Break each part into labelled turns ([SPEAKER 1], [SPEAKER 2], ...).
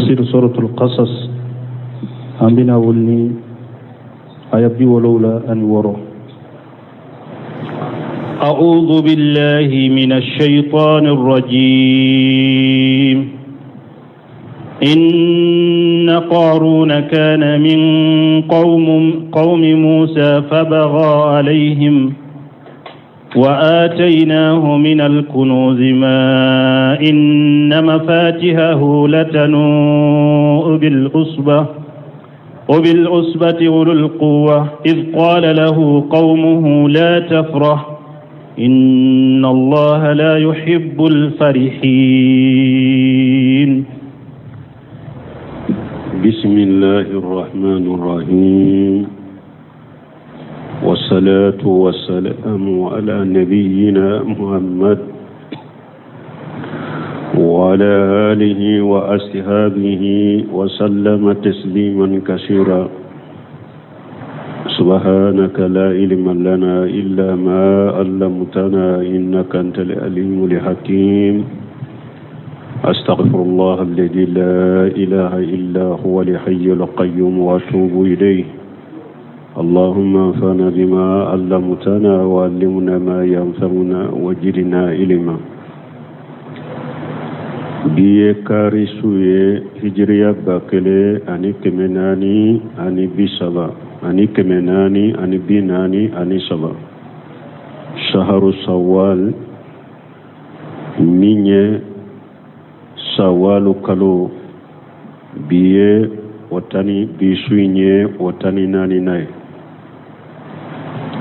[SPEAKER 1] Tafsir suratul Qasas, an bɛna wuli ni aya 76.
[SPEAKER 2] أعوذ بالله من الشيطان الرجيم. إن قارون كان من قوم موسى فبغى عليهم، وآتيناه من الكنوز ما إن مفاتحه لتنوء بالعصبة أولو القوة، إذ قال له قومه لا تفرح، إن الله لا يحب الفرحين.
[SPEAKER 3] بسم الله الرحمن الرحيم، والصلاة والسلام على نبينا محمد وعلى آله وأصحابه وسلم تسليما كثيرا. سبحانك لا علم لنا إلا ما علمتنا، إنك أنت العليم الحكيم. أستغفر الله الذي لا إله إلا هو الحي القيوم وأتوب إليه. اللهم انفعنا بما علمتنا وعلمنا ما ينفعنا وزدنا علما. Bi ye kari su ye, hijiriya 1430 ani 443, saharu sawal, min ye sawalu kalo, bi ye o tani, bi su in ye o 14nan ye.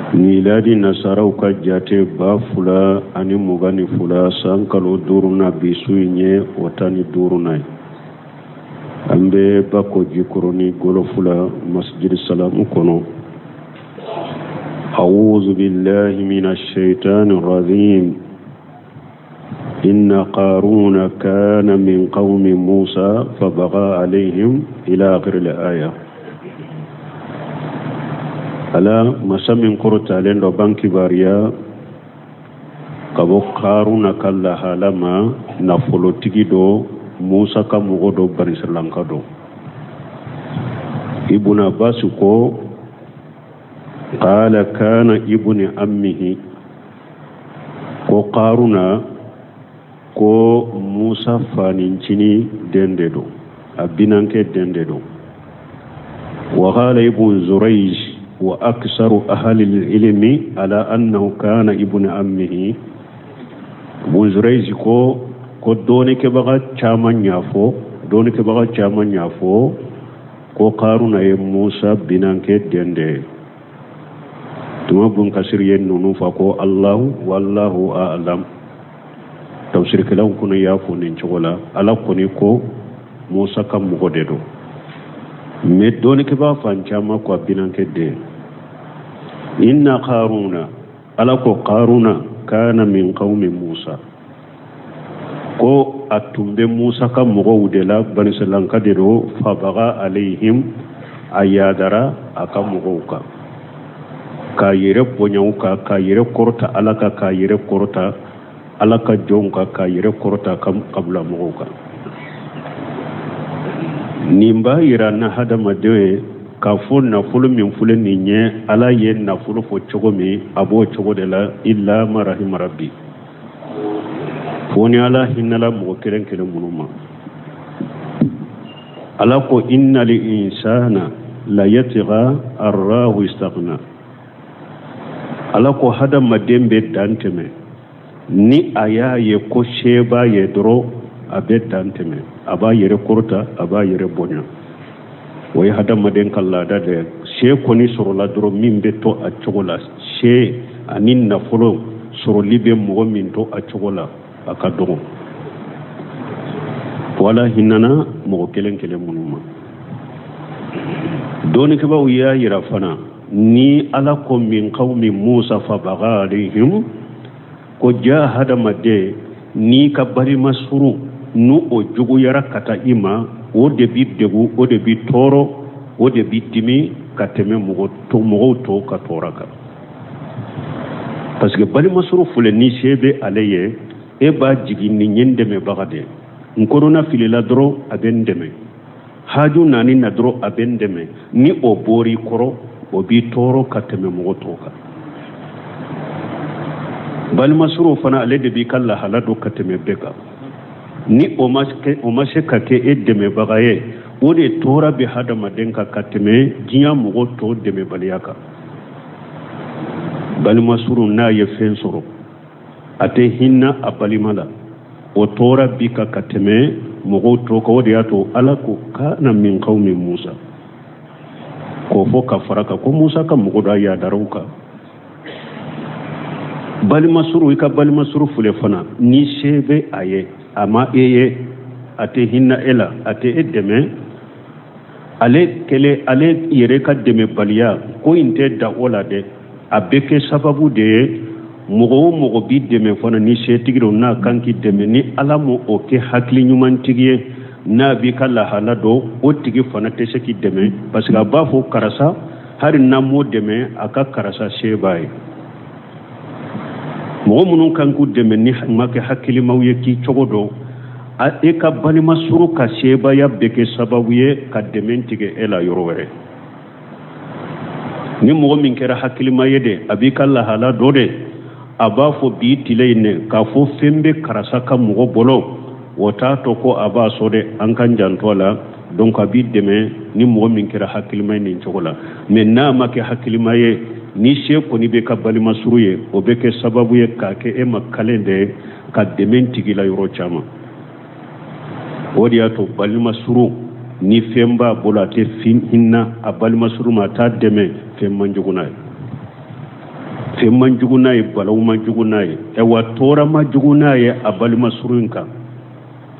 [SPEAKER 3] Miladi nasaraw ka jate, 2022 san kalo duurunan, bi su in ye o 15nan ye. An bɛ Bako Jikɔrɔni Gɔlɔfu la, Masjid Salamu kɔnɔ. A'udhu billahi minash shaitani rajim. Inna qaruna kana min qawmi Musa fabagha alayhim, ila akhir al-aya. Ala masa min kɔrɔtalen dɔ b'an kibaruya ka bɔ Karuna ka lahala ma, nafolotigi dɔ, Musa ka mɔgɔ dɔ, banisiralanka dɔ. Ibn Abbas ko qala kana ibni ammihi, ko Karuna ko Musa fanincinin den de don, a binankɛ den de don. Wa qala Ibn Zurayj wa aksaru ahli ilmi ala annahu kana ibn ammihi. Ibn Zurayj ko dɔɔnikɛbaga caman y'a fɔ, dɔɔnikɛbaga caman y'a fɔ ko Karuna ye Musa binankɛ den de ye. Tuma Bun Kasiri ye ninnu fɔ ko Allahu wallahu a'lam. Tafsirikɛlaw kɔni y'a fɔ nin cogo la. Ala kɔni ko Musa ka mɔgɔ de don, mais dɔɔnikɛbaa fan caman ko a binankɛ den. Inna Karuna, Ala ko Karuna kana min qawmi Musa, ko a tun bɛ Musa ka mɔgɔw de la, banisiralanka de don. Fabaga alayhim, a yadara a ka mɔgɔw kan, k'a yɛrɛ bonya u kan, k'a yɛrɛ kɔrɔta Ala kan, k'a yɛrɛ kɔrɔta Ala ka jɔnw kan, k'a yɛrɛ kɔrɔta ka kabila mɔgɔw kan. Nin b'a yira na hadamadenw ye k'a fɔ nafolo min filɛ nin ye, Ala ye nafolo fɔ cogo min, a b'o cogo de la, illa ma rahima rabbi, fo ni Ala hinɛla mɔgɔ kelen kelen minnu ma. Ala ko innal insana la yatgha an ra'ahu istaghna. Ala ko hadamaden bɛ dan tɛmɛ ni a y'a ye ko se b'a ye dɔrɔn, a bɛ dan tɛmɛ, a b'a yɛrɛ kɔrɔta, a b'a yɛrɛ bonya. O ye hadamaden ka laada de ye. Se kɔni sɔrɔla dɔrɔn, min bɛ to a cogo la, se ani nafolo sɔrɔli bɛ mɔgɔ min to a cogo la, a ka dɔgɔ. Wala hinɛna mɔgɔ kelen kelen minnu ma. Dɔnnikɛbaaw y'a yira fana ni Ala ko min qawmi Musa fabaga alayhim, ko ja hadamaden n'i ka balima surun n'u o juguyara ka taa i ma, o de b'i degun, o de b'i tɔɔrɔ, o de b'i dimi ka tɛmɛ mɔgɔ to mɔgɔw tɔw ka tɔɔrɔ kan, parce que balima surun filɛ, ni se bɛ ale ye, e b'a jigi nin ye n dɛmɛbaga de ye, n kɔnɔna filila dɔrɔn a bɛ n dɛmɛ. Haju nani na dɔrɔn a bɛ n dɛmɛ. Ni o bɔr'i kɔrɔ, o b'i tɔɔrɔ ka tɛmɛ mɔgɔ tɔw kan. Balimasuru fana, ale de b'i ka lahala dɔn ka tɛmɛ bɛɛ kan. Ni o ma se ka kɛ e dɛmɛbaga ye, o de tɔɔrɔ bɛ hadamaden kan ka tɛmɛ diɲɛ mɔgɔ tɔw dɛmɛbaliya kan. Balimasuru, n'a ye fɛn sɔrɔ, a tɛ hinɛ a balima la, o tɔɔrɔ b'i kan ka tɛmɛ mɔgɔw tɔw kan. O de y'a to Ala ko kana min qawmi Musa, k'o fɔ ka fara kan ko Musa ka mɔgɔ dɔ yadaraw kan. Balimasuru, i ka balimasuru filɛ fana, ni se bɛ a ye, a ma e ye, a tɛ hinɛ e la, a tɛ e dɛmɛ. Ale kɛlen, ale yɛrɛ ka dɛmɛbaliya ko in tɛ da o la dɛ, a bɛ kɛ sababu de ye. Mɔgɔ o mɔgɔ b'i dɛmɛ fana, ni setigi don, n'a kan k'i dɛmɛ, ni Ala m'o o kɛ hakili ɲumantigi ye, n'a b'i ka lahala dɔn, o tigi fana tɛ se k'i dɛmɛ, parce que a b'a fɔ karisa, hali n'an m'o dɛmɛ, a ka karisa se b'a ye. Mɔgɔ minnu kan k'u dɛmɛ, ni ma kɛ hakilimaw ye k'i cogo dɔn, e ka balima suru ka sebaaya bɛ kɛ sababu ye ka dɛmɛ tigɛ e la yɔrɔ wɛrɛ. Ni mɔgɔ min kɛra hakilima ye de, a b'i ka lahala dɔn de, a b'a fɔ bi tile in ne k'a fɔ fɛn bɛ karisa ka mɔgɔ bolo, o t'a to ko a b'a sɔrɔ dɛ, an k'an janto a la. Donc a b'i dɛmɛ ni mɔgɔ min kɛra hakilima ye nin cogo la. Mais n'a ma kɛ hakilima ye, ni se kɔni bɛ ka balima suru ye, o bɛ kɛ sababu ye k'a kɛ e ma kalen de ka dɛmɛ tigi la yɔrɔ caman. O de y'a to balima suru, ni fɛn b'a bolo, a tɛ hinɛ a balima suru ma, a t'a dɛmɛ, fɛn man jugu n'a ye, fɛn man jugu n'a ye, balawu man jugu n'a ye, ayiwa tɔɔrɔ man jugu n'a ye a balima suru in kan.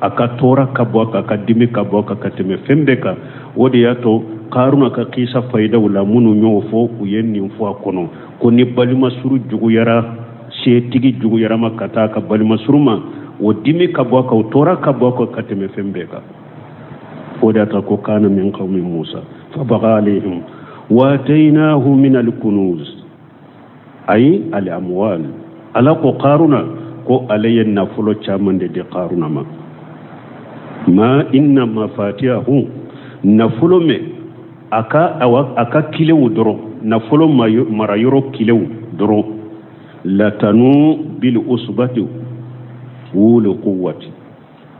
[SPEAKER 3] A ka tɔɔrɔ ka bɔ a kan, a ka dimi ka bɔ a kan ka tɛmɛ fɛn bɛɛ kan. O de y'a to Karuna ka kisa fayidaw la, minnu y'o fɔ, u ye nin fɔ a kɔnɔ ko ni balima suru juguyara, setigi juguyara ma ka taa ka balima suru ma, o dimi ka bɔ a kan, o tɔɔrɔ ka bɔ a kan ka tɛmɛ fɛn bɛɛ kan. O de y'a to ko kana min qawmi Musa fabaga alayhim wa atainahu min al-kunuz ay al-amwal. Ala ko Karuna ko ale ye nafolo caman de di Karuna ma. Ma inna mafatihahu, nafolo mɛn a ka, awa, a ka kilew dɔrɔn, nafolo marayɔrɔ kilew dɔrɔn, latanu bil usbati wuli quwwati,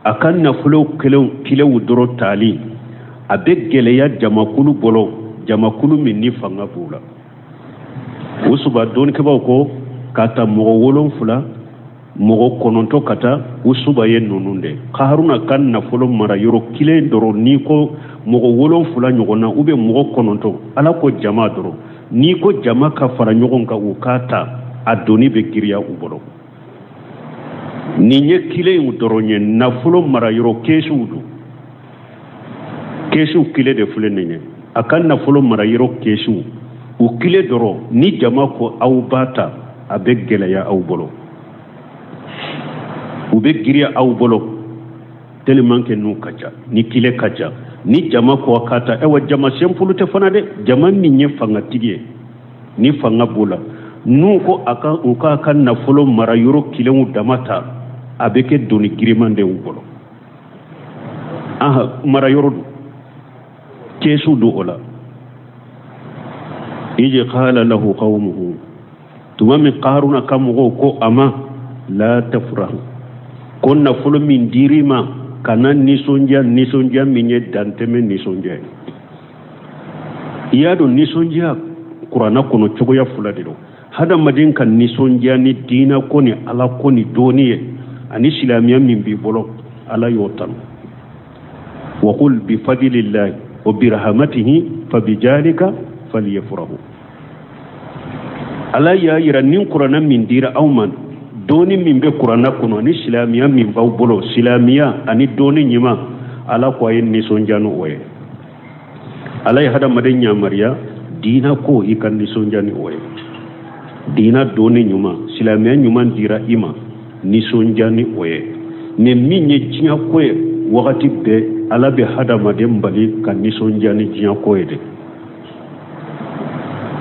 [SPEAKER 3] a ka nafolo kilew dɔrɔn taali, a bɛ gɛlɛya jamakulu bolo, jamakulu min ni fanga b'u la. Usuba, dɔnnikɛbaaw ko ka ta mɔgɔ 7, mɔgɔ 9 ka taa, usuba ye ninnu de. Haruna ka nafolo mara yɔrɔ kelen dɔrɔn, n'i ko mɔgɔ 7 ɲɔgɔn na, ou bien mɔgɔ 9, Ala ko jama dɔrɔn, n'i ko jama ka fara ɲɔgɔn kan, u k'a ta, a doni bɛ giriya u bolo. Nin ye kile in dɔrɔn ye, nafolo mara yɔrɔ kɛsiw don, kɛsiw kile de filɛ nin ye. A ka nafolo mara yɔrɔ kɛsiw, u kile dɔrɔn, ni jama ko aw b'a ta, a bɛ gɛlɛya aw bolo, u bɛ giriya aw bolo tellement que n'u ka ca, ni kile ka ca, ni jama ko a k'a ta. Ayiwa, jama simple tɛ fana dɛ, jama min ye fangatigi ye, ni fanga b'o la, n'u ko a ka, u k'a ka nafolo mara yɔrɔ kilenw dama ta, a bɛ kɛ doni giriman de y'u bolo. Aha, mara yɔrɔ don, kɛsiw don o la. Iji qala lahu qawmuhu, tuma min Karuna ka mɔgɔw ko a ma, la tafrah, ko nafolo min dir'i ma, kana nisɔndiya, nisɔndiya min ye dantɛmɛ nisɔndiya ye. I y'a dɔn, nisɔndiya kuranna kɔnɔ cogoya fila de don. Hadamaden ka nisɔndiya ni diinɛ ko ni Ala ko ni dɔnni ye, ani silamɛya min b'i bolo, Ala y'o tanu. Wa qul bi fadlillahi wa bi rahmatihi fa bi jalika falyafrahu. Ala y'a yira ni kuranna min dira aw ma, dɔnni min bɛ kuranna kɔnɔ ni silamɛya min b'aw bolo, silamɛya ani dɔnni ɲuman, Ala ko a ye nisɔndiya n'o ye. Ala ye hadamaden yamaruya diinɛ ko i ka nisɔndiya ni o ye. Diinɛ dɔnni ɲuman, silamɛya ɲuman dira i ma, nisɔndiya ni o ye. Mais min ye diɲɛ ko ye, wagati bɛɛ Ala bɛ hadamaden bali ka nisɔndiya ni diɲɛ ko ye de.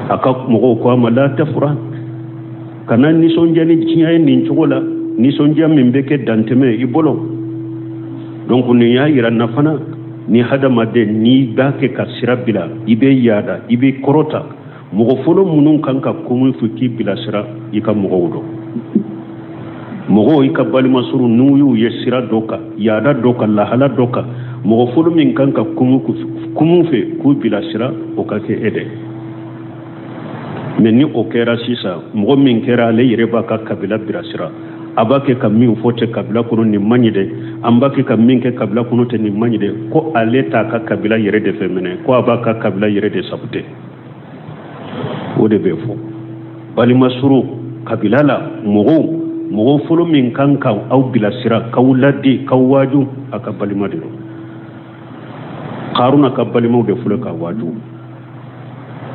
[SPEAKER 3] A ka mɔgɔw ko a ma la tafrah, kana nisɔndiya ni diɲɛ ye nin cogo la, nisɔndiya min bɛ kɛ dantɛmɛ i bolo. Donc nin y'a yira na fana. Ni hadamaden n'i b'a kɛ ka sira bila, i bɛ yaada, i bɛ kɔrɔta, mɔgɔ fɔlɔ minnu kan ka kuma i fɛ k'i bilasira, i ka mɔgɔw dɔn. Mɔgɔw, i ka balimasuru, n'u y'u ye sira dɔ kan, yaada dɔ kan, lahala dɔ kan, mɔgɔ fɔlɔ min kan ka kuma u fɛ k'u bilasira, o ka kɛ e de. Mɛ ni o kɛra sisan, mɔgɔ min kɛra ale yɛrɛ b'a ka kabila bilasira, a b'a kɛ ka min fɔ tɛ kabila kɔnɔ nin man ɲi dɛ, an b'a kɛ ka min kɛ kabila kɔnɔ tɛ nin man ɲi dɛ, ko ale t'a ka kabila yɛrɛ de fɛ minɛ, ko a b'a ka kabila yɛrɛ de sabute. O de bɛ fɔ balimasuru kabila la, mɔgɔw, mɔgɔ fɔlɔ min kan ka aw bilasira, k'aw ladi, k'aw waaju, a ka balima de don. Karuna ka balimaw de fɔlɔ k'a waaju.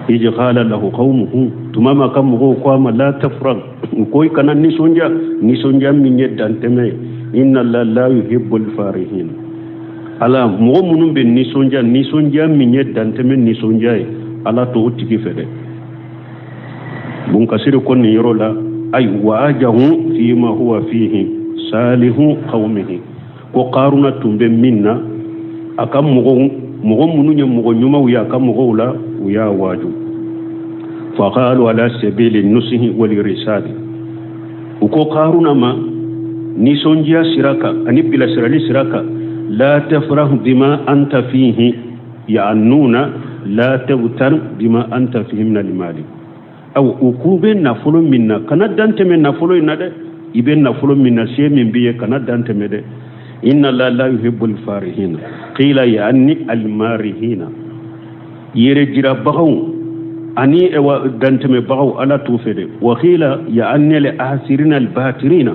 [SPEAKER 3] Ij qala lahu qawmuhu, tuma ma ka mɔgɔw ko a ma, la tafrah, u ko i kana nisɔndiya, nisɔndiya min ye dantɛmɛ ye. Inna Allah la yuhibbul farihin. Ala, mɔgɔ minnu bɛ nisɔndiya, nisɔndiya min ye dantɛmɛ nisɔndiya ye, Ala t'o tigi fɛ dɛ. Bun Kasiri ko nin yɔrɔ la, ay waajahu fima huwa fihi salihu qawmihi, ko Karuna tun bɛ min na, a ka mɔgɔw, mɔgɔ minnu ye mɔgɔ ɲumanw ye a ka mɔgɔw la, u y'a waaju. Faqalu ala sabili nusihi wal irsadi, u ko Karuna ma nisɔndiya sira kan ani bilasirali sira kan, la tafrah bima anta fihi, ya'nuna la tabtar bima anta fihi min al-mali. Aw, u k'u bɛ nafolo min na, kana dan tɛmɛ nafolo in na dɛ. I bɛ nafolo min na, se min b'i ye, kana dan tɛmɛ dɛ. Inna la la yuhibbul farihina. Qila ya'ni al-marihina, yɛrɛ jirabagaw ani ewa dantɛmɛbagaw, Ala t'u fɛ dɛ. Wa qila ya'ni al-asirina al-batirina,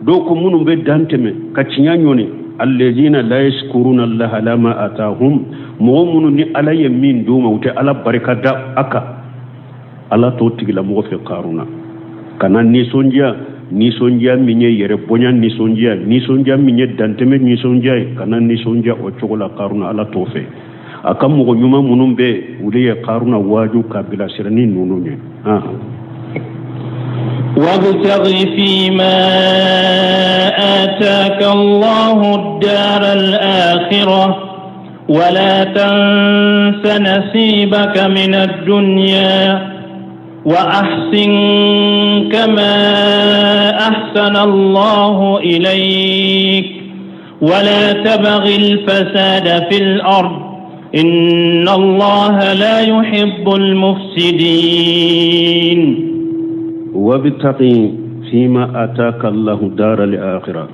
[SPEAKER 3] dɔw ko minnu bɛ dantɛmɛ ka tiɲɛ ɲɔni, alladhina la yashkuruna Allah ala ma atahum, mɔgɔ minnu ni Ala ye min d'u ma, u tɛ Ala barika da a kan, Ala t'o tigilamɔgɔ fɛ. Karuna kana nisɔndiya, nisɔndiya min ye yɛrɛ bonya nisɔndiya, nisɔndiya min ye dantɛmɛ nisɔndiya ye, kana nisɔndiya o cogo la. Karuna, Ala t'o fɛ. A ka mɔgɔ ɲuman minnu bɛ, olu ye Karuna waaju ka bilasira ni ninnu ye.
[SPEAKER 2] وابتغ فيما آتاك الله الدار الآخرة ولا تنس نصيبك من الدنيا وأحسن كما أحسن الله إليك ولا تبغ الفساد في الأرض إن الله لا يحب المفسدين.
[SPEAKER 3] وابتغ فيما آتاك الله دار الآخرة.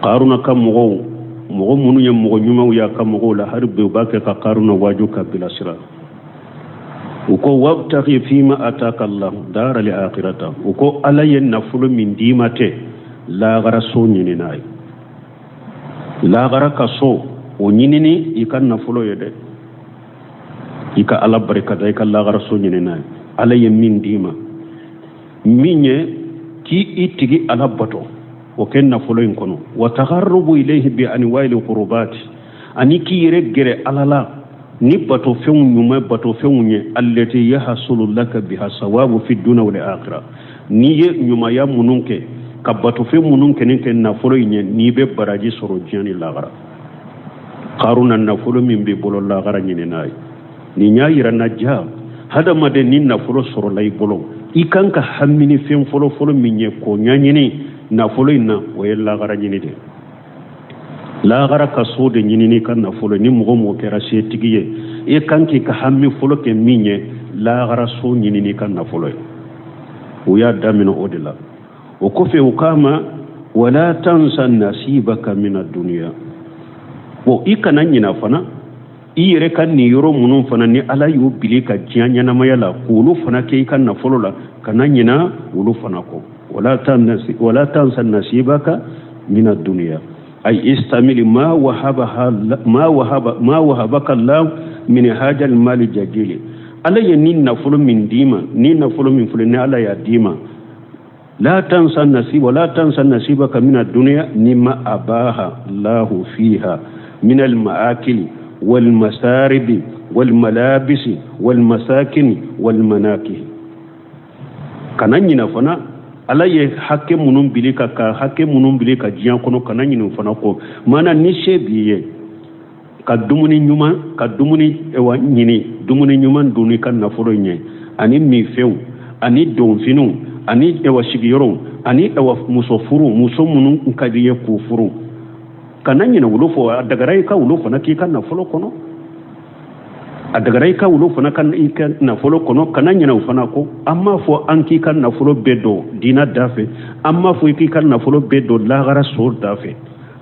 [SPEAKER 3] Karuna ka mɔgɔw, mɔgɔ minnu ye mɔgɔ ɲumanw y'a ka mɔgɔw la, hali bi u b'a kɛ ka Karuna waaju ka bilasira. U ko wabtaghi fima ataka Allah dara al akhirata, u ko Ala ye nafolo min d'i ma tɛ, lagara so ɲini n'a ye, lagara ka so o ɲinini i ka nafolo ye dɛ. I ka Ala barikada, i ka lagara so ɲini n'a ye. Ala ye min d'i ma, min ye k'i i tigi Ala bato, o kɛ nafolo in kɔnɔ. Wa tagarrubu ilayhi bi anwa'il qurbati, ani k'i yɛrɛ gɛrɛ Ala la ni batofɛnw ɲuman, batofɛnw ye, allati yahsulu laka biha sawabu fi dunya wal akhirah. N'i ye ɲumanya minnu kɛ, ka batofɛn minnu kɛ kɛ nafolo in ye, n'i bɛ baraji sɔrɔ diɲɛ ni lagara. Karuna, nafolo min b'i bolo, lagara ɲini n'a ye. Nin y'a yira na ja, hadamaden ni nafolo sɔrɔla i bolo, i kan ka hami ni fɛn fɔlɔfɔlɔ min ye k'o ɲɛɲini nafolo in na, o ye lagara ɲini de, lagara ka so de ɲini n'i ka nafolo. Ni mɔgɔ mɔgɔ kɛra setigi ye, i kan k'i ka hami fɔlɔ kɛ min ye, lagara so ɲini n'i ka nafolo ye. U y'a daminɛ o de la. O kɔfɛ, u k'a ma wala tansa nasibaka mina duniya. Bon, i kana ɲina fana i yɛrɛ ka nin yɔrɔ minnu fana ni Ala y'u bili ka diɲɛ ɲɛnamaya la, k'olu fana kɛ i ka nafolo la, kana ɲina olu fana kɔ. Wala tansa nasibaka mina duniya, ay istamil ma wahaba ma wahaba ma wahabaka Allah min hajal mali jajili. Ala ye ni nafolo min d'i ma, ni nafolo min filɛ ni Ala y'a d'i ma, la tansa nasiba wala tansa nasibaka min ad-dunya mimma abaha Allahu fiha min al-ma'akili wal masaribi wal malabisi wal masakini wal manakih. Kana ɲina fana Ala ye hakɛ minnu bili ka hakɛ minnu bili ka diɲɛ kɔnɔ, kana ɲinɛ o fana kɔ. Maana ni se b'i ye. Ka dumuni ɲuman, ka dumuni ewa ɲini, dumuni ɲuman dun i ka nafolo ɲɛ, ani minfɛnw, ani donfiniw, ani ewa sigiyɔrɔw, ani ewa muso furu, muso minnu ka di i ye k'u furu. Kana ɲinɛ olu fɔ. A dagara i ka olu fana k'i ka nafolo kɔnɔ. A dagara i ka olu fana ka i ka nafolo kɔnɔ. Kana ɲinɛ o fana kɔ. An m'a fɔ an k'i ka nafolo bɛɛ don diina da fɛ, an m'a fɔ i k'i ka nafolo bɛɛ don lahara so da fɛ.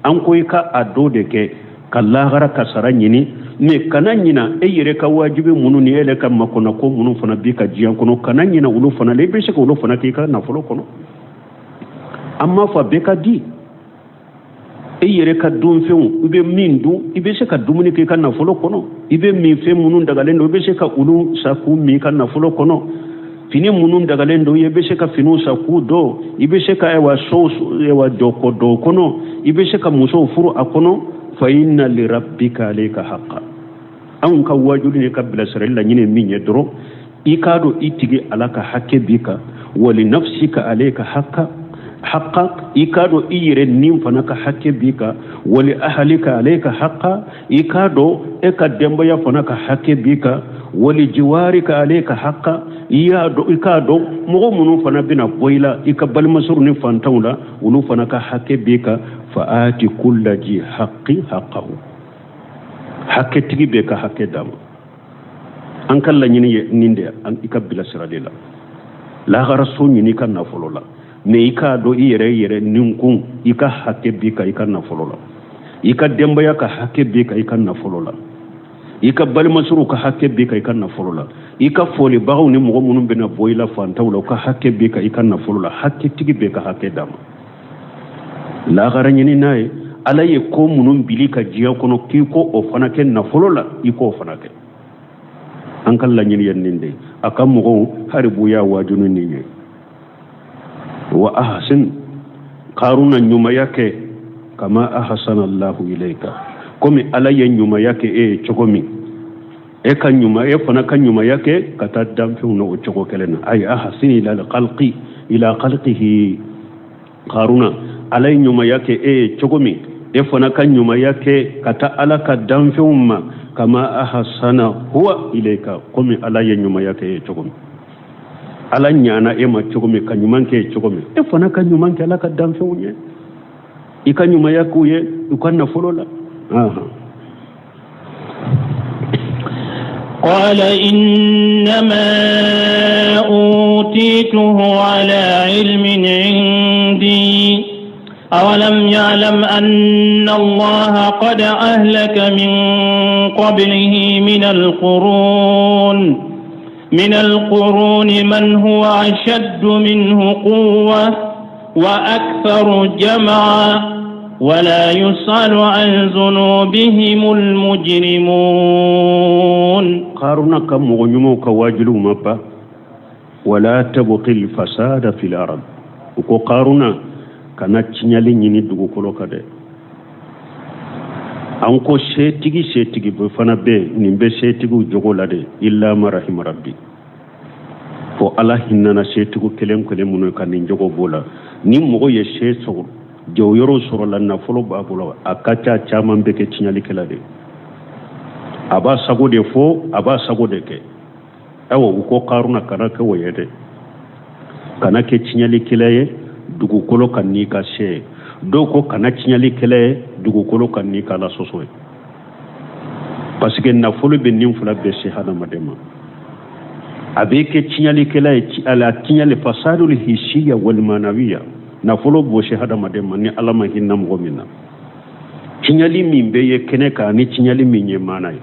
[SPEAKER 3] An ko i ka a dɔ de kɛ ka lahara ka sara ɲini, mais kana ɲina e yɛrɛ ka wajibi minnu ni e yɛrɛ ka makɔnɔko minnu fana b'i ka diɲɛ kɔnɔ, kana ɲina olu fana la. I bɛ se ka olu fana k'i ka nafolo kɔnɔ. An m'a fɔ a bɛɛ ka di. E yɛrɛ ka dunfɛnw, i bɛ min dun, i bɛ se ka dumuni kɛ i ka nafolo kɔnɔ. I bɛ minfɛn minnu dagalen don, i bɛ se ka olu san k'u min i ka nafolo kɔnɔ. Fini minnu dagalen don, i bɛ se ka finiw san k'u don. I bɛ se ka ayiwa sow ayiwa jɔ kɔ dɔw kɔnɔ. I bɛ se ka musow furu a kɔnɔ. Fa inna li rabbika alayka haqqa. Anw ka wajuli ni ka bilasirali laɲini min ye dɔrɔn, i k'a dɔn i tigi Ala ka hakɛ b'i kan. Wali nafsika alayka haqqa haqqa. I k'a dɔn i yɛrɛ nin fana ka hakɛ b'i kan. Wali ahalika alayka haqqa. I k'a dɔn e ka denbaya fana ka hakɛ b'i kan. Wali jiwarika alayka haqqa. I y'a dɔn, i k'a dɔn mɔgɔ minnu fana bɛna bɔ i la, i ka balimasɔrɔ ni fantanw la, olu fana ka hakɛ b'i kan. Fa ati kulla ji haqqi haqqahu. Hakɛtigi bɛɛ ka hakɛ d'a ma. An ka laɲini ye nin de ye, i ka bilasirali la, laharaso ɲini i ka nafolo la. Mais i k'a dɔn i yɛrɛ yɛrɛ ninkun, i ka hakɛ b'i kan i ka nafolo la. I ka denbaya ka hakɛ b'i kan i ka nafolo la. I ka balimasɔrɔw ka hakɛ b'i kan i ka nafolo la. I ka folibagaw ni mɔgɔ minnu bɛna bɔ i la fantanw la, u ka hakɛ b'i kan i ka nafolo la. Hakɛtigi bɛɛ ka hakɛ d'a ma. Lahara ɲini n'a ye. Ala ye ko minnu bili ka diɲɛ kɔnɔ k'i ko o fana kɛ nafolo la, i k'o fana kɛ. An ka laɲini ye nin de ye. A ka mɔgɔw haribu y'a waaju ni nin ye. Wa ahsin, Karuna ɲumanya kɛ, kama ahsana Allahu ilayka, komi Ala ye ɲumanya kɛ e ye cogo min, e ka ɲuman, e fana ka ɲumanya kɛ ka taa danfɛnw na o cogo kelen na. Ayi ahsin ila khalqi ila khalqihi. Karuna, Ala ye ɲumanya kɛ e ye cogo min, e fana ka ɲumanya kɛ ka taa Ala ka danfɛnw ma, kama ahsana huwa ilayka, komi Ala ye ɲumanya kɛ e ye cogo min. Ala ɲana e ma cogo min, ka ɲuman kɛ e cogo min, e fana ka ɲuman kɛ Ala ka danfɛnw ye. I ka ɲumanya k'u ye u ka nafolo la.
[SPEAKER 2] قال إنما أوتيته على علم عندي أولم يعلم أن الله قد أهلك من قبله من القرون من هو أشد منه قوة وأكثر جمعا ولا يسأل عن ذنوبهم المجرمون.
[SPEAKER 3] Karuna ka mɔgɔ ɲumanw ka wajuliw ma ban. Wala tabqi fasada fil ard. U ko Karuna kana tiɲɛli ɲini dugukolo kan dɛ. An ko setigi setigi bɛ fana bɛ nin bɛ setigiw jogo la de, illa ma rahima rabbi. Fo Ala hinɛna setigiw kelen kelen minnu ka nin jogo b'o la. Ni mɔgɔ ye se sɔrɔ, jɔyɔrɔ sɔrɔ la, nafolo b'a bolo, a ka ca caman bɛ kɛ tiɲɛlikɛla de. A b'a sago de fɔ, a b'a sago de kɛ. Ayiwa, u ko Karuna kana kɛ o ye dɛ, kana kɛ tiɲɛlikɛla ye dugukolo kan n'i ka se ye. Dɔw ko kana tiɲɛlikɛla ye dugukolo kan n'i ka Ala sɔsɔ ye, parce que nafolo bɛ nin fila bɛɛ se hadamaden ma. A bɛ kɛ tiɲɛlikɛla ye, ala tiɲɛli fasadul hisiya wal manawiya. Nafolo b'o se hadamaden ma ni Ala ma hinɛ mɔgɔ min na. Tiɲɛli min bɛ ye kɛnɛ kan ani tiɲɛli min ye maana ye,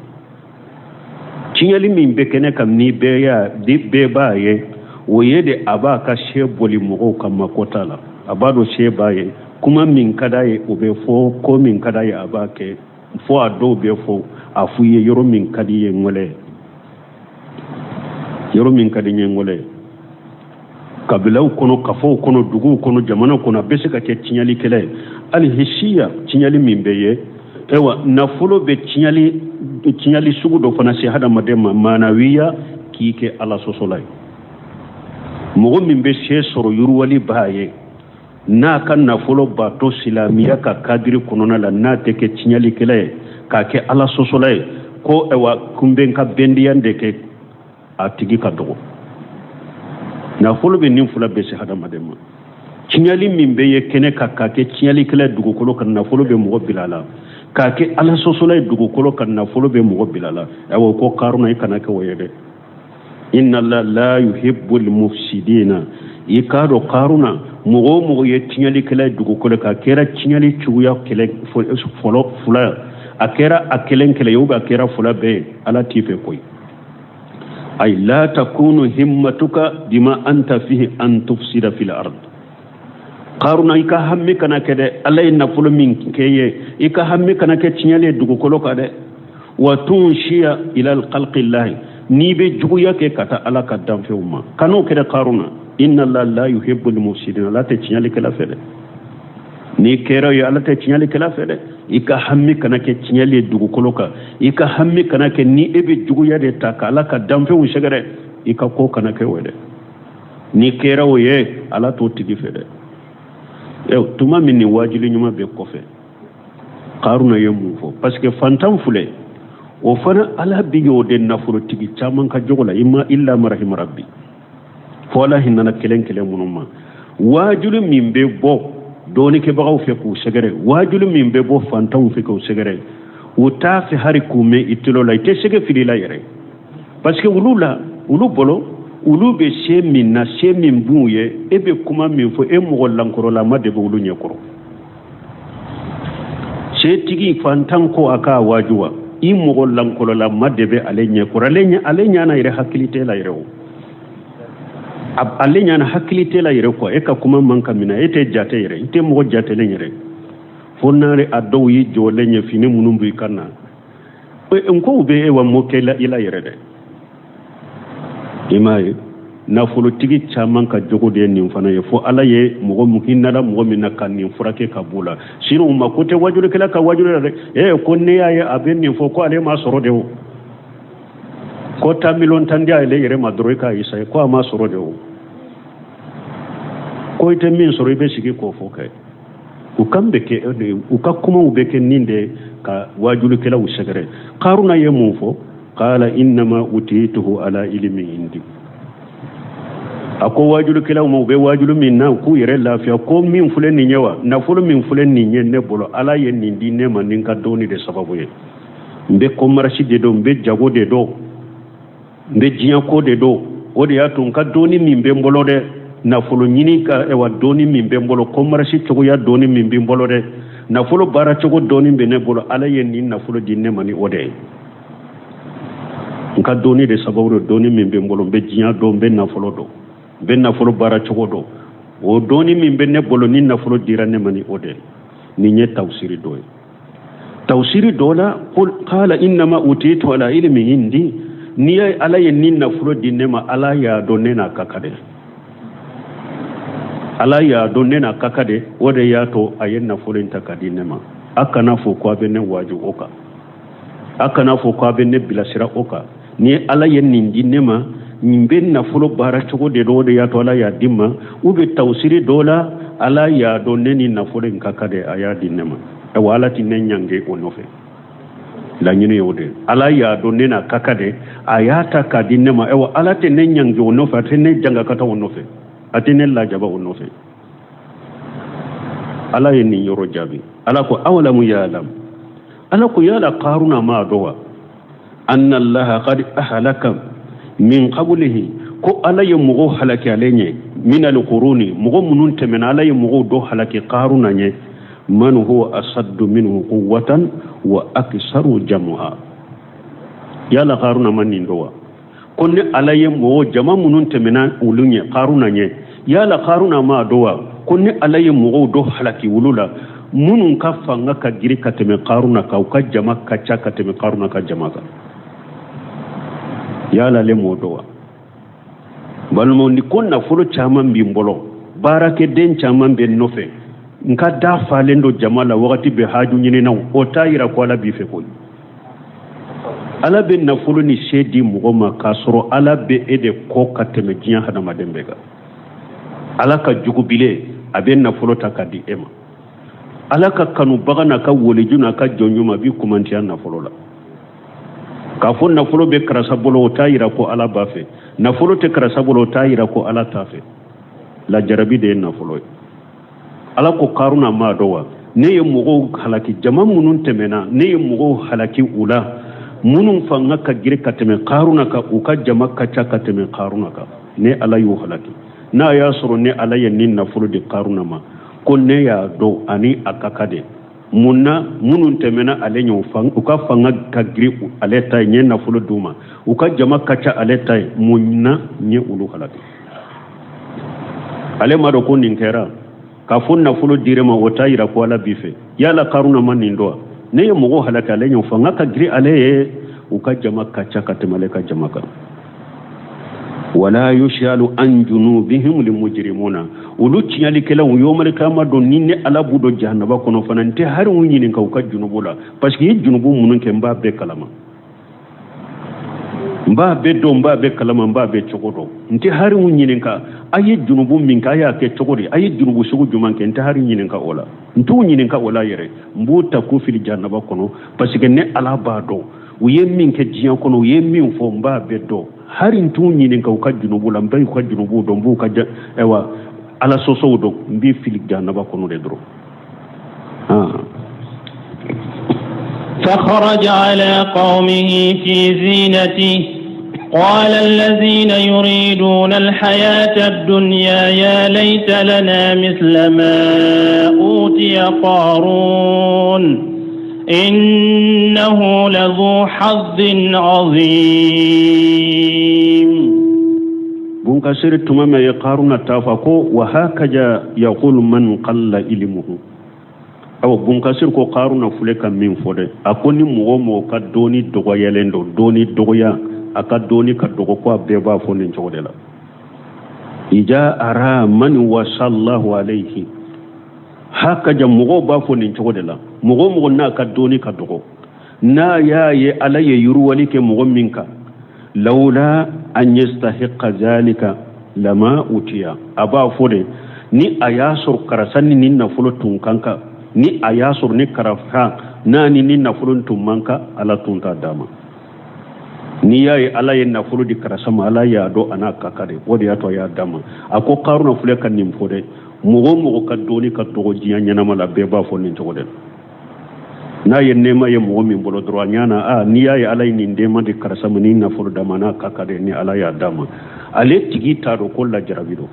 [SPEAKER 3] tiɲɛli min bɛ kɛnɛ kan ni bɛɛ b'a ye, o ye de a b'a ka se boli mɔgɔw ka makota la. A b'a dɔn se b'a ye, kuma min ka d'a ye o bɛ fɔ, ko min ka d'a ye a b'a kɛ. Fo a dɔw bɛ fɔ a f'u ye yɔrɔ min ka di ye ŋɔlɛ, yɔrɔ min ka di n ye ŋɔlɛ. Kabilaw kɔnɔ, kafow kɔnɔ, duguw kɔnɔ, jamana kɔnɔ, a bɛ se ka kɛ tiɲɛlikɛla ye. Hali hisiya tiɲɛli min bɛ ye, ayiwa, nafolo bɛ tiɲɛli sugu dɔ fana se hadamaden ma, manawiya, k'i kɛ Ala sɔsɔla ye. Mɔgɔ min bɛ se sɔrɔ, yiriwali b'a ye, n'a ka nafolo b'a to silamɛya ka kadiri kɔnɔna la, n'a tɛ kɛ tiɲɛlikɛla ye k'a kɛ ala sɔsɔla ye ko ayiwa ko n bɛ n ka bɛndiya de kɛ a tigi ka dɔgɔ nafolo bɛ nin fila bɛɛ se hadamaden ma tiɲɛli min bɛ ye kɛnɛ kan k'a kɛ tiɲɛlikɛla ye dugukolo kan nafolo bɛ mɔgɔ bila a la k'a kɛ ala sɔsɔla ye dugukolo kan nafolo bɛ mɔgɔ bila a la ayiwa ko karuna i kana kɛ o ye dɛ inna allah la yuhibbul mufsidina i k'a dɔn karuna mɔgɔ o mɔgɔ ye tiɲɛlikɛla ye dugukolo kan a kɛra tiɲɛli cogoya kɛlɛ fɔlɔ fila a kɛra a kelen kelen ye ou bien a kɛra fila bɛɛ ye ala t'i fɛ koyi ay la takunu himmatuka bima anta fihi an tufsida fil ard karuna i ka hami kana kɛ dɛ ala ye nafolo min kɛ ye i ka hami kana kɛ tiɲɛli ye dugukolo kan dɛ wa tunshiya ila khalqillahi n'i bɛ juguya kɛ ka taa ala ka danfɛnw ma kan'o kɛ dɛ karuna inna allah la yuhibbul mufsidin ala tɛ tiɲɛlikɛla fɛ dɛ n'i kɛra ye ala tɛ tiɲɛlikɛla fɛ dɛ i ka hami kana kɛ tiɲɛli ye dugukolo kan i ka hami kana kɛ ni e bɛ juguya de ta ka ala ka danfɛnw sɛgɛrɛ i ka ko kana kɛ o ye dɛ n'i kɛra o ye ala t'o tigi fɛ dɛ ɛ tuma min nin waajuli ɲuman bɛɛ kɔfɛ karuna ye mun fɔ parce que fantan filɛ o fana ala bi y'o de nafolotigi caman ka jogo la i ma illa ma rahima rabbi fo ala hinɛna kelen kelen minnu ma waajuli min bɛ bɔ dɔɔnikɛbagaw fɛ k'u sɛgɛrɛ waajuli min bɛ bɔ fantanw fɛ k'u sɛgɛrɛ u t'a fɛ hari k'u mɛn i tulo la i tɛ sɛgɛ fili la yɛrɛ parce que olu la olu bolo olu bɛ se min na se min b'u ye e bɛ kuma min fɔ e mɔgɔ lankɔrɔlama de bɛ olu ɲɛkɔrɔ setigi fantan ko a k'a waaju wa i mɔgɔ lankololama de bɛ ale ɲɛkɔrɔ ale ɲɛ ale ɲana yɛrɛ hakili t'e la yɛrɛ o ale ɲana hakili t'e la yɛrɛ quoi e ka kuma man ka minɛ e tɛ jate yɛrɛ i tɛ mɔgɔ jatelen yɛrɛ fo n'ale a dɔw y'i jɔlen ye fini minnu b'i kan na n kow bɛ e wa mɔ kɛ i la yɛrɛ dɛ i m'a ye nafolotigi caman ka jogo de ye nin fana ye fo ala ye mɔgɔ min hinɛla mɔgɔ min na ka nin furakɛ ka b'o la sinon u ma ko tɛ wajulikɛla ka wajuli la dɛ ee ko ne y'a ye a bɛ nin fɔ ko ale m'a sɔrɔ de o ko taa miliyɔn tan di ale yɛrɛ ma dɔrɔn i k'a isaye ko a m'a sɔrɔ de o ko i tɛ min sɔrɔ i bɛ sigi k'o fɔ kɛ u kan bɛ kɛ u ka kumaw bɛ kɛ nin de ka wajulikɛlaw sɛgɛrɛ karuna ye mun fɔ qala innama utituhu ala ilmi indi a ko wajulikɛlaw ma u bɛ wajulu min na k'u yɛrɛ lafiya ko min filɛ nin ye wa nafolo min filɛ nin ye ne bolo ala ye nin di ne ma ni n ka dɔnni de sababu ye n bɛ commerce de dɔn n bɛ jago de dɔn n bɛ diɲɛ ko de dɔn o de y'a to n ka dɔnni min bɛ n bolo dɛ nafolo ɲini ka ɛwa dɔnni min bɛ n bolo commerce cogoya dɔnni min bɛ n bolo dɛ nafolo baara cogo dɔnni bɛ ne bolo ala ye nin nafolo di ne ma ni o de ye n ka dɔnni de sababu don dɔnni min bɛ n bolo n bɛ diɲɛ dɔn n bɛ nafolo dɔn n bɛ nafolo baara cogo dɔn o dɔnni min bɛ ne bolo ni nafolo dira ne ma ni o de ye nin ye tawusiri dɔ ye tawusiri dɔ la ko qala innama utitu ala ilmi indi n'i ye ala ye nin nafolo di ne ma ala y'a dɔn ne n'a ka kan de ala y'a dɔn ne n'a ka kan de o de y'a to a ye nafolo in ta ka di ne ma a kana fɔ ko a bɛ ne waaju o kan a kana fɔ ko a bɛ ne bilasira o kan ni ala ye nin di ne ma nin bɛ nafolo baara cogo de dɔn o de y'a to ala y'a di n ma u bɛ tawusiri dɔ la ala y'a dɔn ne ni nafolo in ka kan de a y'a di ne ma ayiwa ala tɛ ne ɲange o nɔfɛ laɲini ye o de ye ala y'a dɔn ne n'a ka kan de a y'a ta k'a di ne ma ayiwa ala tɛ ne ɲange o nɔfɛ a tɛ ne jangakata o nɔfɛ a tɛ ne lajaba o nɔfɛ ala ye nin yɔrɔ jaabi ala ko awalamu ya'lam ala ko yala karuna m'a dɔn wa anna allaha qad ahlaka min qablihi ko ala ye mɔgɔw halaki ale ɲɛ min alquruni mɔgɔ minnu tɛmɛna ala ye mɔgɔw dɔ halaki karuna ɲɛ man huwa asaddu minhu quwwatan wa aksaru jam'a yala karuna ma nin dɔn wa ko ni ala ye mɔgɔ jama minnu tɛmɛna olu ɲɛ karuna ɲɛ yala karuna m'a dɔn wa ko ni ala ye mɔgɔw dɔ halaki olu la minnu ka fanga ka girin ka tɛmɛ karuna kan u ka jama ka ca ka tɛmɛ karuna ka jama kan yala ale m'o dɔn wa balimaw ni ko nafolo caman b'i bolo baarakɛden caman bɛ nɔfɛ n ka da falen don jama la wagati bɛɛ haju ɲininaw o t'a yira ko ala b'i fɛ koyi ala bɛ nafolo ni se di mɔgɔ ma k'a sɔrɔ ala bɛ e de kɔ ka tɛmɛ diɲɛ hadamaden bɛɛ kan ala ka jugu bile a bɛ nafolo ta k'a di e ma Ala ka kanubaga n'a ka waliju n'a ka jɔn ɲuman b'i kumantiya nafolo la. K'a fɔ nafolo bɛ karisa bolo, o t'a yira ko Ala b'a fɛ. Nafolo tɛ karisa bolo, o t'a yira ko Ala t'a fɛ. Lajarabi de ye nafolo ye. Ala ko Karuna m'a dɔn wa, ne ye mɔgɔw halaki, jama minnu tɛmɛna, ne ye mɔgɔw halaki u la minnu fanga ka girin ka tɛmɛ Karuna kan, u ka jama ka ca ka tɛmɛ Karuna kan, ne Ala y'u halaki. N'a y'a sɔrɔ ne Ala ye nin nafolo di Karuna ma, ko ne y'a dɔn ani a ka kan de. Mun na minnu tɛmɛna ale ɲɛ, u ka fanga ka girin ale ta ye, n ye nafolo d'u ma, u ka jama ka ca ale ta ye, mun na n ye olu halaki? Ale m'a dɔn ko nin kɛra. K'a fɔ nafolo dir'e ma, o t'a yira ko Ala b'i fɛ. Yala Karuna ma nin dɔn wa? Ne ye mɔgɔw halaki ale ɲɛ, fanga ka girin ale ye, u ka jama ka ca ka tɛmɛ ale ka jama kan. Wala yusalu an junubihim limujrimuna, olu tiɲɛlikɛlaw yawmal kiyama don, ni ne Ala b'u don jahanaba kɔnɔ fana, n tɛ hari u ɲininka u ka junubu la, parce que i ye junubu minnu kɛ, n b'a bɛɛ kalama, n b'a bɛɛ dɔn, n b'a bɛɛ kalama, n b'a bɛɛ cogo dɔn. N tɛ hari u ɲininka a ye junubu min kɛ, a y'a kɛ cogo di, a ye junubu sugu jumɛn kɛ, n tɛ hari ɲininka o la, n t'u ɲininka o la yɛrɛ. N b'u ta k'u fili jahanaba kɔnɔ, parce que ne Ala b'a dɔn u ye min kɛ diɲɛ kɔnɔ, u ye min fɔ, n b'a bɛɛ dɔn. Hari n t'u ɲininka u ka junubu la, n b'u ka junubu dɔn, n b'u ka ayiwa Ala sɔsɔw dɔn, n b'i fili jahanaba kɔnɔ de dɔrɔn.
[SPEAKER 2] فخرج على قومه في زينته قال الذين يريدون الحياة الدنيا يا ليت لنا مثل ما أوتي قارون إنه لذو حظ عظيم.
[SPEAKER 3] Bunkasiri tuma min ye Karuna ta fɔ ko wa hakaja yaqulu man qalla ilmuhu. Awa, Bunkasiri ko Karuna filɛ ka min fɔ dɛ, a ko ni mɔgɔ mɔgɔ ka dɔnni dɔgɔyalen don, dɔnni dɔgɔya, a ka dɔnni ka dɔgɔ, ko a bɛɛ b'a fɔ nin cogo de la. Ija ara man wasallahu alayhi hakaja, mɔgɔw b'a fɔ nin cogo de la. Mɔgɔ o mɔgɔ n'a ka dɔnni ka dɔgɔ, n'a y'a ye Ala ye yiriwali kɛ mɔgɔ min kan, lawula an yastahiqa zalika lama utiya, a b'a fɔ de ni a y'a sɔrɔ karisa ni nin nafolo tun kan kan, ni a y'a sɔrɔ ni karisa n'a ni nin nafolo tun man kan, Ala tun t'a d'a ma. N'i y'a ye Ala ye nafolo di karisa ma, Ala y'a dɔn a n'a ka kan de, o de y'a to a y'a d'a ma. A ko Karuna filɛ ka nin fɔ dɛ, mɔgɔ o mɔgɔ ka dɔnni ka dɔgɔ diɲɛ ɲɛnama la, bɛɛ b'a fɔ nin cogo de la. N'a ye nɛɛma ye mɔgɔ min bolo dɔrɔn, a ɲana a n'i y'a ye Ala ye nin nɛɛma di karisa ma, ni nafolo d'a ma, n'a ka kan de, ni Ala y'a d'a ma. Ale tigi t'a dɔn ko lajarabi don,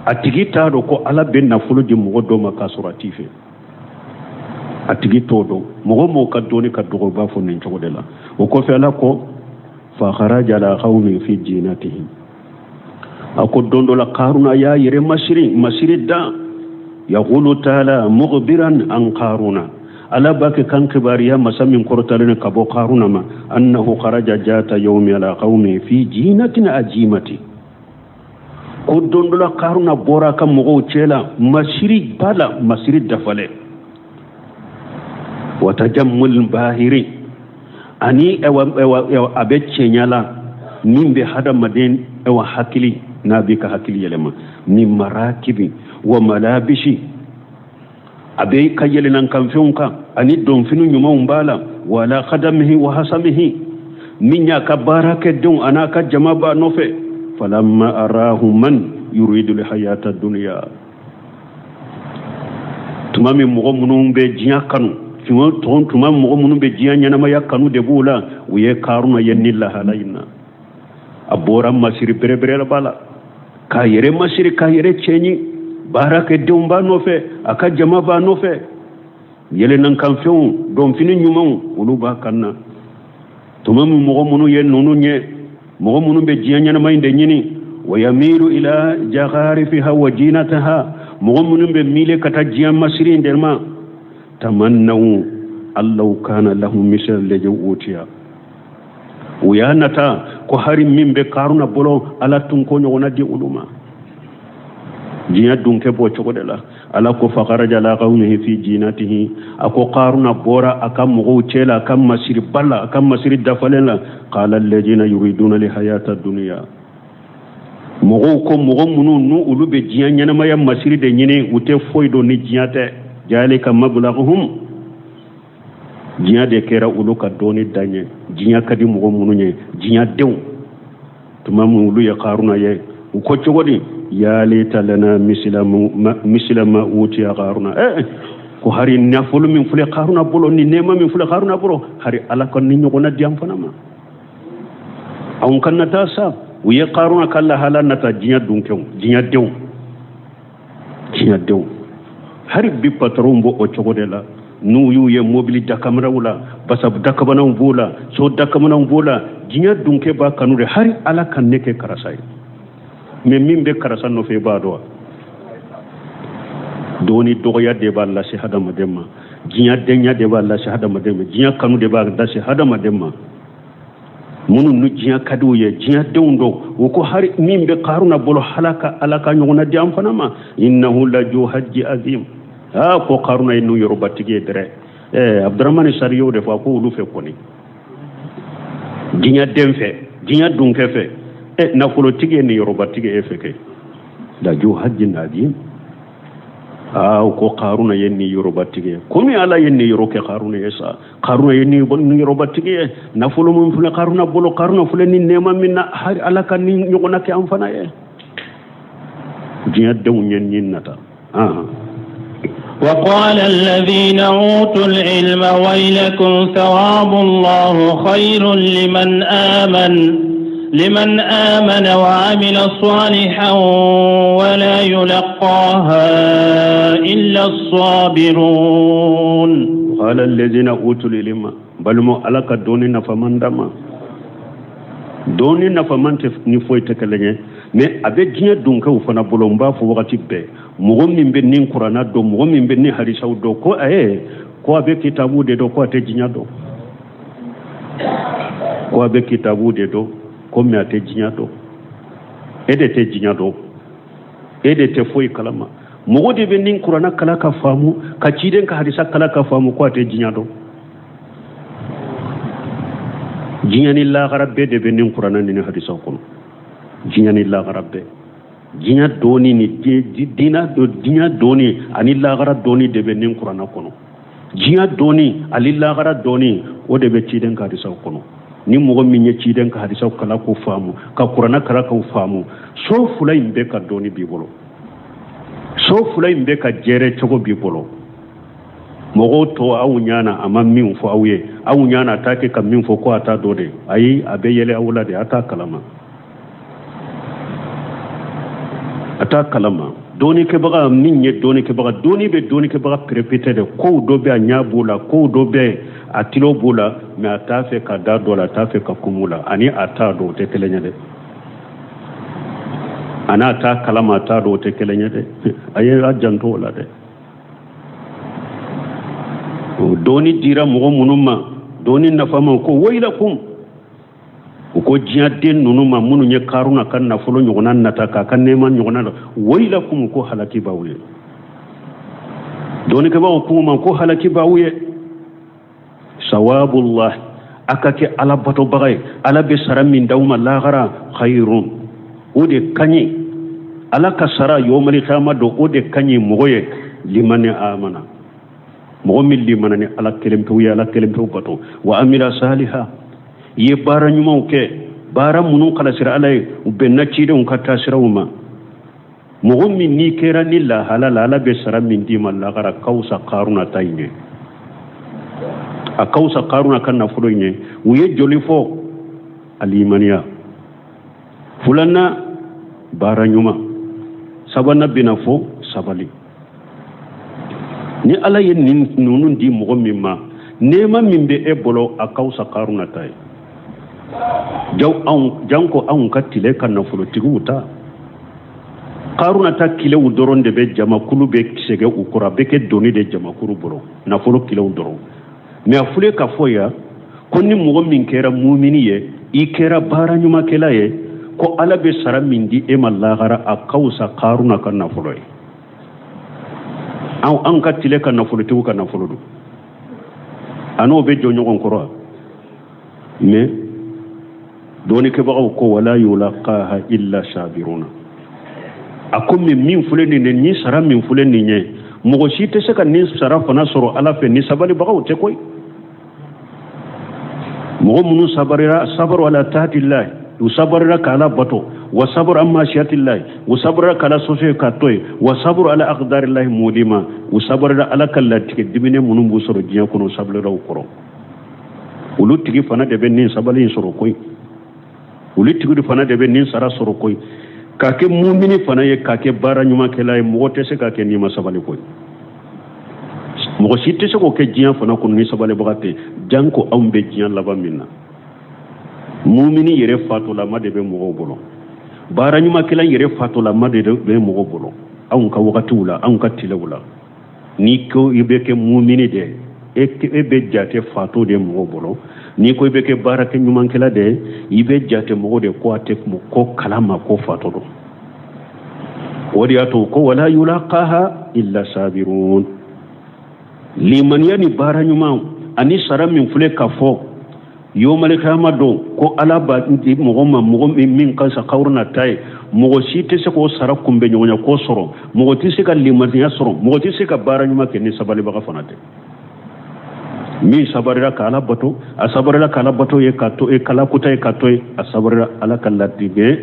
[SPEAKER 3] a tigi t'a dɔn ko Ala bɛ nafolo di mɔgɔ dɔ ma k'a sɔrɔ a t'i fɛ, a tigi t'o dɔn. Mɔgɔ mɔgɔ ka dɔnni ka dɔgɔ, b'a fɔ nin cogo de la. O kɔfɛ Ala ko fa kharaja ala qaumin fi jinatihim, a ko don dɔ la Karuna y'a yɛrɛ masiri masiri dan. Yaqulu taala mukhbiran an Karuna, Ala b'a kɛ kan kibariya masa min kɔrɔtalen ka bɔ Karuna ma, annahu kharaja jata yawmi ala qaumi fi jinatin ajimati, ko don dɔ la Karuna bɔra a ka mɔgɔw cɛ la masiri ba la, masiri dafalen, wa tajammul bahiri, ani a bɛ cɛɲa la min bɛ hadamaden ɛwa hakili, n'a b'i ka hakili yɛlɛma, min marakibi wa malabisi, a bɛ ka yɛlɛnankanfɛnw kan ani donfini ɲumanw b'a la, wala khadamihi wa hasamihi, min y'a ka baarakɛdenw an'a ka jama b'a nɔfɛ. Falamma arahu man yuridu lhayata dunya, tuma min mɔgɔ minnu bɛ diɲɛ kanu, tuma mɔgɔ minnu bɛ diɲɛ ɲɛnamaya kanu de b'u la, u ye Karuna ye ni lahala in na. A bɔra masiri bɛrɛbɛrɛ b'a la, k'a yɛrɛ masiri, k'a yɛrɛ cɛɲi, baarakɛdenw b'a nɔfɛ, a ka jama b'a nɔfɛ, yɛlɛnankanfɛnw, donfini ɲumanw, olu b'a kan na. Tuma min mɔgɔ minnu ye ninnu ye, mɔgɔ minnu bɛ diɲɛ ɲɛnama in de ɲini, wa yamilu ila jagharifiha wa jinataha, mɔgɔ minnu bɛ miile ka taa diɲɛ masiri in de ma, tamannaw allahu kana lahum misal lazi utiya, u y'a nata ko hari min bɛ Karuna bolo, Ala tun k'o ɲɔgɔnna di olu ma. Diɲɛ dun kɛ bɔ cogo de la. Ala ko fakharaja ala qaumihi fi jinatihi, a ko Karuna bɔra a ka mɔgɔw cɛ la, a ka masiri ba la, a ka masiri dafalen la. Qala alladhina yuriduna lihayata dunya, mɔgɔw ko mɔgɔ minnu n'u olu bɛ diɲɛ ɲɛnamaya masiri de ɲini, u tɛ foyi dɔn ni diɲɛ tɛ. Jalika mablaghuhum, diɲɛ de kɛra olu ka dɔnni dan ye. Diɲɛ ka di mɔgɔ minnu ye, diɲɛ denw, tuma min olu ye Karuna ye, u ko cogo di? Ya laita lana misila ma utiya Karuna. Ko hari nafolo min filɛ Karuna bolo, ni nɛɛma min filɛ Karuna bolo, hari Ala ka nin ɲɔgɔnna di an fana ma, anw ka nata sa. U ye Karuna ka lahala nata, diɲɛ dunkɛw, diɲɛ denw, diɲɛ denw. Hari bi patronw b'o o cogo de la. N'u y'u ye mobili dakamanaw la, basa dakamanaw b'o la, so dakamanaw b'o la, diɲɛ dunkɛ b'a kanu de, hari Ala ka ne kɛ karisa ye. Mais min bɛ karisa nɔfɛ, i b'a dɔn wa? Dɔnni dɔgɔya de b'a lase hadamaden ma, diɲɛ denya de b'a lase hadamaden ma, diɲɛ kanu de b'a lase hadamaden ma. Minnu ni diɲɛ ka di u ye, diɲɛ denw don, u ko hari min bɛ Karuna bolo, halaka Ala ka ɲɔgɔnna di an fana ma. Innahu laju hajji azim. Aa, ko Karuna ye niyɔrɔbatigi ye dɛrɛ. Abdramani Sari y'o de fɔ. A ko olu fɛ kɔni, diɲɛ den fɛ, diɲɛ dunkɛ fɛ, nafolotigi ye niyɔrɔbatigi e fɛ kɛ. Laju hajji azim. Aa, ko Karuna ye niyɔrɔbatigi ye. Komi Ala ye niyɔrɔ kɛ Karuna ye sa, Karuna ye niyɔrɔbatigi ye. Nafolo min filɛ Karuna bolo, Karuna filɛ ni nɛɛma min na, hari Ala ka nin ɲɔgɔnna kɛ an fana ye. Diɲɛ denw ye nin nata.
[SPEAKER 2] وقال الذين أوتوا العلم ويلكم ثواب الله خير لمن آمن وعمل صالحا ولا يلقاها إلا الصابرون.
[SPEAKER 3] قال الذين أوتوا العلم. Balima, Ala ka dɔnni nafaman d'a ma. Dɔnni nafaman tɛ ni foyi tɛ kelen ye, mais a bɛ diɲɛ dunkɛw fana bolo. N b'a fɔ wagati bɛɛ, mɔgɔ min bɛ nin kuranna dɔn, mɔgɔ min bɛ nin hadisaw dɔn, ko ko a bɛ kitabu de dɔn, ko a tɛ diɲɛ dɔn, ko a bɛ kitabu de dɔn, ko mais a tɛ diɲɛ dɔn. E de tɛ diɲɛ dɔn, e de tɛ foyi kalama. Mɔgɔ de bɛ nin kuranna kala ka faamu, ka ciden ka hadisa kala ka faamu, ko a tɛ diɲɛ dɔn. Diɲɛ ni lahara bɛɛ de bɛ nin kuranna ni hadisaw kɔnɔ. Diɲɛ ni lahara bɛɛ, diɲɛ dɔɔni ni diinɛ, diɲɛ dɔɔni ani lahara dɔɔni de bɛ nin kuranna kɔnɔ. Diɲɛ dɔɔni ani lahara dɔɔni, o de bɛ ciden ka hadisaw kɔnɔ. Ni mɔgɔ min ye ciden ka hadisaw kala k'o faamu, ka kuranna kala k'o faamu, so fila in bɛɛ ka dɔɔni b'i bolo, so fila in bɛɛ ka jɛrɛ cogo b'i bolo. Mɔgɔw tɔ, aw ɲana a ma min fɔ aw ye, aw ɲana a t'a kɛ ka min fɔ, ko a t'a dɔn de. Ayi, a bɛ yɛlɛ aw la de, a t'a kalama, a t'a kalama. Dɔɔnikɛbaga min ye dɔɔnikɛbaga, dɔɔni bɛ dɔɔnikɛbaga perepete de. Kow dɔ bɛ a ɲɛ b'o la, kow dɔ bɛ a tilo b'o la, mais a t'a fɛ ka da dɔ la, a t'a fɛ ka kun la. Ani a t'a dɔn, o tɛ kelen ye dɛ. A n'a t'a kalama, a t'a dɔn, o tɛ kelen ye dɛ. A ye a janto o la dɛ. O dɔɔni dira mɔgɔ minnu ma, dɔɔni nafama, ko wayilakum, u ko diɲɛden ninnu ma, minnu ye Karuna ka nafolo ɲɔgɔnna nata, k'a ka nɛɛma ɲɔgɔnna na, wayilakum, ko halaki b'aw ye. Dɔɔnikɛbaaw k'u ma ko halaki b'aw ye. Sawabullah, a ka kɛ Ala batobaga ye, Ala bɛ sara min d'aw ma lahara, khayrun, o de ka ɲi. Ala ka sara yomali kiyama don, o de ka ɲi mɔgɔ ye. Limani amana, mɔgɔ min limana ni Ala kelen pewu ye, Ala kelen pewu bato, wa amila saliha, i ye baara ɲumanw kɛ, baara minnu kalasira Ala ye, u bɛnna cidenw ka taasiraw ma. Mɔgɔ min n'i kɛra ni lahala la, Ala bɛ sara min d'i ma lahara, ka wusa Karuna ta in ye, a ka wusa Karuna ka nafolo in ye. U ye joli fɔ? Alimaniya filanan, baara ɲuman sabanan bɛna fɔ sabali. Ni Ala ye nin ninnu di mɔgɔ min ma, nɛɛma min bɛ e bolo, a ka wusa Karuna ta ye. Jaw anw janko anw ka tile ka nafolotigiw ta, Karuna ta kilew dɔrɔn de bɛ jamakulu bɛ sɛgɛ u kɔrɔ, a bɛ kɛ doni de jamakulu bolo, nafolo kilew dɔrɔn. Mais a filɛ ka fɔ yan ko ni mɔgɔ min kɛra mumini ye, i kɛra baara ɲumankɛla ye, ko Ala bɛ sara min di e ma lahara, a ka wusa Karuna ka nafolo ye. Anw ka tile ka nafolotigiw ka nafolo don, a n'o bɛ jɔ ɲɔgɔn kɔrɔ. Mais dɔɔnikɛbagaw ko wala yulaqaha illa sabiruna. A ko min filɛ nin ye, ni sara min filɛ nin ye, Mɔgɔ si tɛ se ka nin sara fana sɔrɔ Ala fɛ ni sabalibagaw tɛ koyi. Mɔgɔ minnu sabarira, sabaru ala taatilahi, u sabarira ka Ala bato, wa sabaru an masiyatilahi, u sabarira ka Ala sɔsɔ ka to yen, wa sabaru ala aqdarilahi mulima, u sabarira Ala ka latigɛ diminen minnu b'u sɔrɔ diɲɛ kɔnɔ, u sabarira u kɔrɔ. Olu tigi fana de bɛ nin sabali in sɔrɔ koyi. Olu tigi fana de bɛ nin sara sɔrɔ koyi. K'a kɛ mumini fana ye, k'a kɛ baara ɲumankɛla ye, mɔgɔ tɛ se k'a kɛ n'i ma sabali koyi. Mɔgɔ si tɛ se k'o kɛ diɲɛ fana kɔnɔ ni sabalibaga tɛ, janko anw bɛ diɲɛ laban min na. Mumini yɛrɛ fatolama de bɛ mɔgɔw bolo, baara ɲumankɛla yɛrɛ fatolama de bɛ mɔgɔw bolo anw ka wagatiw la, anw ka tilew la. N'i ko i bɛ kɛ mumini de ye, e bɛ jate fato de mɔgɔw bolo. N'i ko i bɛ kɛ baarakɛ ɲumankɛla de ye, i bɛ jate mɔgɔw de ko a tɛ ko kalama ko fato don. O de y'a to ko wala yulaqaha illa sabirun. Limaniya ni baara ɲuman ani sara min filɛ ka fɔ yomalikiyama don ko Ala b'a di mɔgɔ ma, mɔgɔ min ka sa Karuna ta ye, mɔgɔ si tɛ se k'o sara kunbɛ ɲɔgɔnya ko sɔrɔ, mɔgɔ tɛ se ka limaniya sɔrɔ, mɔgɔ tɛ se ka baara ɲuman kɛ ni sabalibaga fana tɛ. Min sabarira ka Ala bato, a sabarira ka Ala bato ye ka to ye, k'Ala kota ye ka to ye, a sabarira Ala ka latigɛ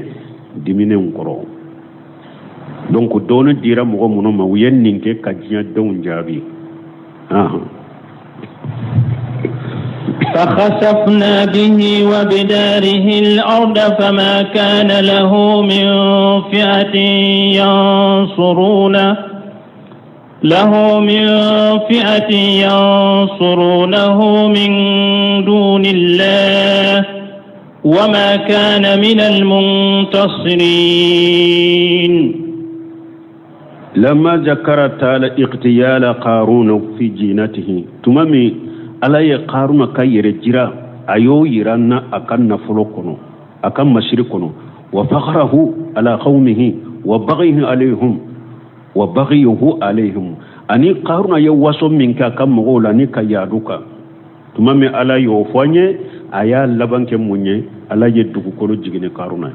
[SPEAKER 3] diminenw kɔrɔ. Donc dɔɔni dira mɔgɔ minnu ma, u ye nin kɛ ka diɲɛ denw jaabi.
[SPEAKER 2] فخسفنا به وبداره الأرض فما كان له من فئة ينصرونه له من فئة ينصرونه من دون الله وما كان من المنتصرين.
[SPEAKER 3] لما ذكر تعالى اغتيال قارون في جينته, tuma min Ala ye Karuna ka yɛrɛ jira, a y'o yira na a ka nafolo kɔnɔ, a ka masiri kɔnɔ, wa fakharahu ala qawmihi wa baghihi alayhim wa baghihi alayhim, ani Karuna ye waso min kɛ a ka mɔgɔw la ni ka yaadu kan. Tuma min Ala y'o fɔ an ye, a y'a laban kɛ mun ye? Ala ye dugukolo jigin ni Karuna ye.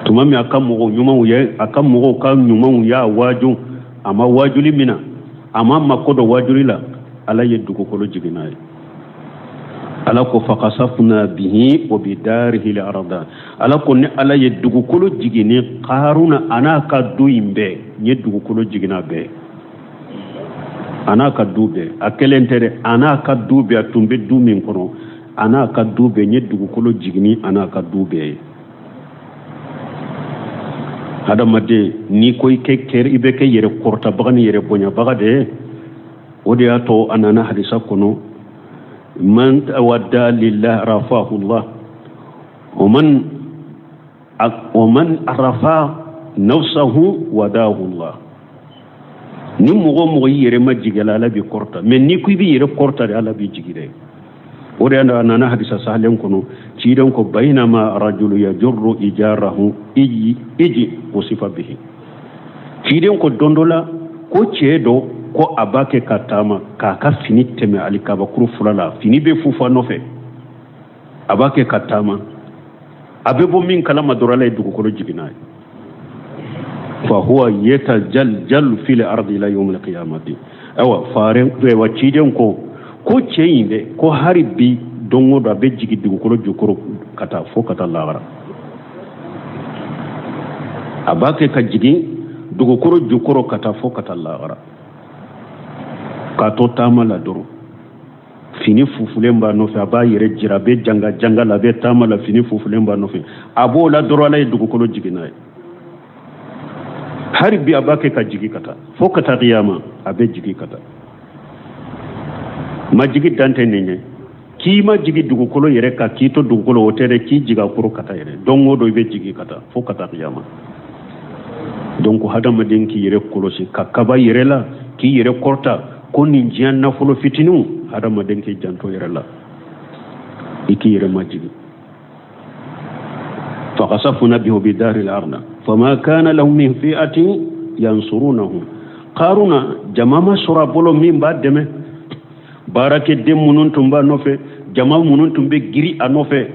[SPEAKER 3] Tuma min a ka mɔgɔw ɲumanw ye, a ka mɔgɔw ka ɲumanw y'a waaju, a ma waajuli min na, a ma mako dɔ waajuli la, Ala ye dugukolo jigin n'a ye. Ala ko fakasafna bihi wa bidarihi al-arda. Ala ko ni Ala ye dugukolo jigin ni Karuna a n'a ka du in bɛɛ, n ye dugukolo jigin n'a bɛɛ, a n'a ka du bɛɛ. A kelen tɛ dɛ, a n'a ka du bɛɛ, a tun bɛ du min kɔnɔ, a n'a ka du bɛɛ, n ye dugukolo jigin ni a n'a ka du bɛɛ ye. Hadamaden, n'i ko i kɛ i bɛ kɛ yɛrɛ kɔrɔtabaga ni yɛrɛ bonyabaga de ye. O de y'a to a nana hadisa kɔnɔ: man tawadda lillah rafahu Allah, wa man rafa nafsahu wadahu Allah. Ni mɔgɔ mɔgɔ i yɛrɛ ma jigin la, Ala b'i kɔrɔta. Mais n'i ko i b'i yɛrɛ kɔrɔta de, Ala b'i jigi dɛ. O de y'a a nana hadisa sahalen kɔnɔ, ciden ko: bainama rajulu yajurru ijarahu iji iji usifa bihi. Ciden ko don dɔ la ko cɛ dɔ ko a b'a kɛ ka taama k'a ka fini tɛmɛ alikabakuru fila la, fini bɛ fufa nɔfɛ, a b'a kɛ ka taama, a bɛ bɔ min kalama dɔrɔn, Ala ye dugukolo jigin n'a ye. Fa huwa yatajaljalu fil ardi ila yawm alqiyamati. Ayiwa faren, ayiwa ciden ko cɛ in dɛ, ko hari bi don o don a bɛ jigin dugukolo jukɔrɔ ka taa fo ka taa lahara. A b'a kɛ ka jigin dugukolo jukɔrɔ ka taa fo ka taa lahara, k'a to taama la dɔrɔn, fini fufulen b'a nɔfɛ, a b'a yɛrɛ jira, a bɛ janga janga la, a bɛ taama la, fini fufulen b'a nɔfɛ, a b'o la dɔrɔn, Ala ye dugukolo jigin n'a ye. Hari bi a b'a kɛ ka jigin ka taa fo ka taa kiyama, a bɛ jigin ka taa. Majigi dan tɛ nin ye k'i ma jigin dugukolo yɛrɛ kan k'i to dugukolo, o tɛ dɛ, k'i jigin a kɔrɔ ka taa yɛrɛ. Don o don i bɛ jigin ka taa fo ka taa kiyama. Donc hadamaden k'i yɛrɛ kɔlɔsi ka kaba yɛrɛ la, k'i yɛrɛ kɔrɔta ko nin diɲɛ nafolo fitininw. Hadamaden k'i janto yɛrɛ la, i k'i yɛrɛ majigin. فخسفنا به وبداره الأرض فما كان له من فئة ينصرونه. Karuna jama ma sɔrɔ a bolo min b'a dɛmɛ. Baarakɛden minnu tun b'a nɔfɛ, jama minnu tun bɛ giri a nɔfɛ,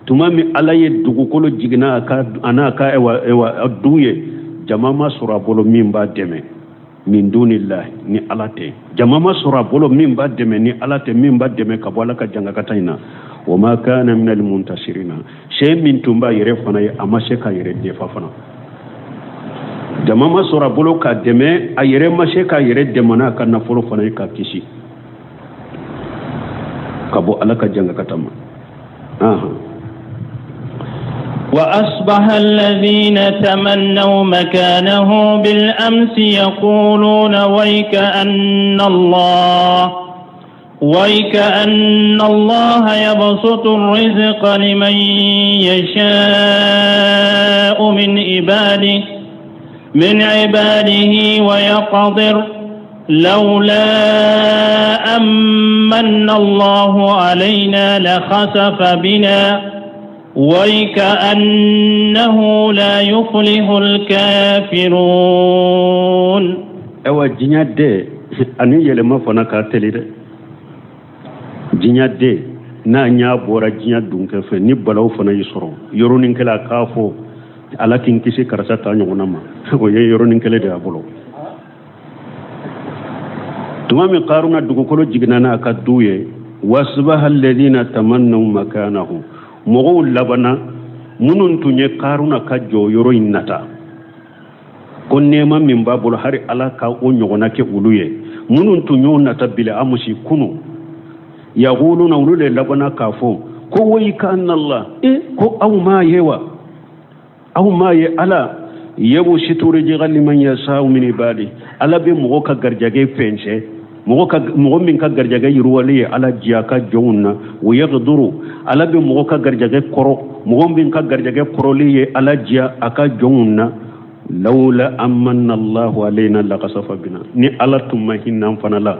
[SPEAKER 3] tuma min Ala ye dugukolo jiginna a ka a n'a ka ewa ewa du ye, jama ma sɔrɔ a bolo min b'a dɛmɛ. Min dunillahi, ni Ala tɛ. Jama ma sɔrɔ a bolo min b'a dɛmɛ ni Ala tɛ, min b'a dɛmɛ ka bɔ Ala ka jangakata in na. Wa ma kana minal muntasirina, se min tun b'a yɛrɛ fana ye, a ma se k'a yɛrɛ defa fana. Jama ma sɔrɔ a bolo k'a dɛmɛ, a yɛrɛ ma se k'a yɛrɛ dɛmɛ n'a ka nafolo fana ye k'a kisi ka bɔ Ala ka jangakata ma.
[SPEAKER 2] وأصبح الذين تمنوا مكانه بالأمس يقولون ويك أن الله يبسط الرزق لمن يشاء من عباده ويقدر، لولا أن من الله علينا لخسف بنا، ويكأنه لا يفلح الكافرون.
[SPEAKER 3] Ayiwa, diɲɛ de ani yɛlɛma fana ka teli dɛ. Diɲɛ de n'a ɲa bɔra diɲɛ dunkɛ fɛ, ni balaw fana y'i sɔrɔ yɔrɔnin kelen, a k'a fɔ Ala k'i kisi karisa ta ɲɔgɔnna ma, o ye yɔrɔnin kelen de y'a bolo. Tuma min Karuna dugukolo jiginna n'a ka du ye, وأصبح الذين تمنوا مكانه, mɔgɔw labanna minnu tun ye Karuna ka jɔyɔrɔ in nata, ko nɛɛma min b'a bolo, hari Ala ka o ɲɔgɔnna kɛ olu ye, minnu tun y'o nata بالأمس kunu, يقولون, olu de labanna k'a fɔ ko ويكأن الله, e ko aw m'a ye wa? Aw m'a ye Ala يبسط الرزق لمن يشاء من عباده, Ala bɛ mɔgɔ ka garijɛgɛ fɛnsɛ, mɔgɔ ka mɔgɔ min ka garijɛgɛ yiriwalen ye Ala diya ka jɔnw na, ويقدر, Ala bɛ mɔgɔ ka garijɛgɛ kɔrɔ, mɔgɔ min ka garijɛgɛ kɔrɔlen ye Ala diya a ka jɔnw na. لولا أن من الله علينا لخسف بنا, ni Ala tun ma hinɛ an fana la,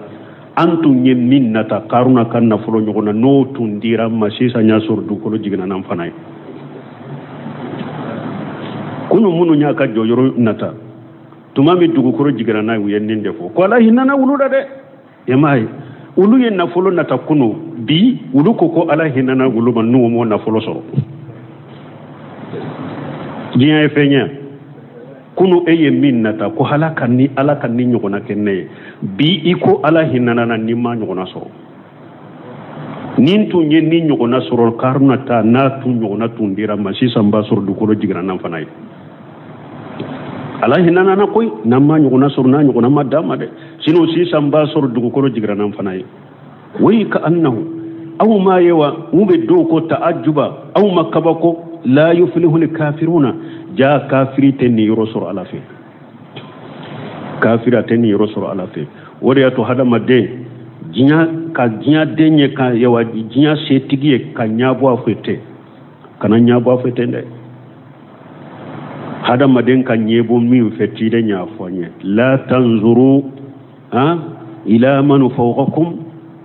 [SPEAKER 3] an tun ye min nata Karuna ka nafolo ɲɔgɔn na, n'o tun dira ma sisan, y'a sɔrɔ dugukolo jiginna n'an fana ye. Kunu minnu y'a ka jɔyɔrɔ nata, tuma min dugukolo jiginna n'a ye, u ye nin de fɔ ko Ala hinɛna olu la dɛ. E m'a ye, olu ye nafolo nata kunu, bi olu ko ko Ala hinɛna olu ma n'u m'o nafolo sɔrɔ. Diɲɛ ye fɛn ye. Kunu e ye min nata ko Ala ka ni ɲɔgɔnna kɛ ne ye, bi i ko Ala hinɛna na ni ma ɲɔgɔnna sɔrɔ. Nin tun ye ni ɲɔgɔnna sɔrɔ Karuna ta, n'a tun ɲɔgɔnna tun dira ma sisan, b'a sɔrɔ dugukolo jiginna n'an fana ye. Ala hinɛna na koyi n'an ma ɲɔgɔnna sɔrɔ, n'a ɲɔgɔnna ma d'a ma dɛ, sinon sisan b'a sɔrɔ dugukolo jiginna n'an fana ye. ويكأنه, aw m'a ye wa? U bɛ dɔw ko تعجبا, aw ma kabako. لا يفلح الكافرون, ja kafiri tɛ nin yɔrɔ sɔrɔ Ala fɛ, kafiri a tɛ nin yɔrɔ sɔrɔ Ala fɛ. O de y'a to hadamaden diɲɛ ka diɲɛ den ye ka yawa diɲɛ setigi ye ka ɲabɔ a fɛ ten, kana ɲabɔ a fɛ ten dɛ. Hadamaden ka ɲɛbɔ min fɛ, ciden y'a fɔ an ye: لا تنظروا إلى من فوقكم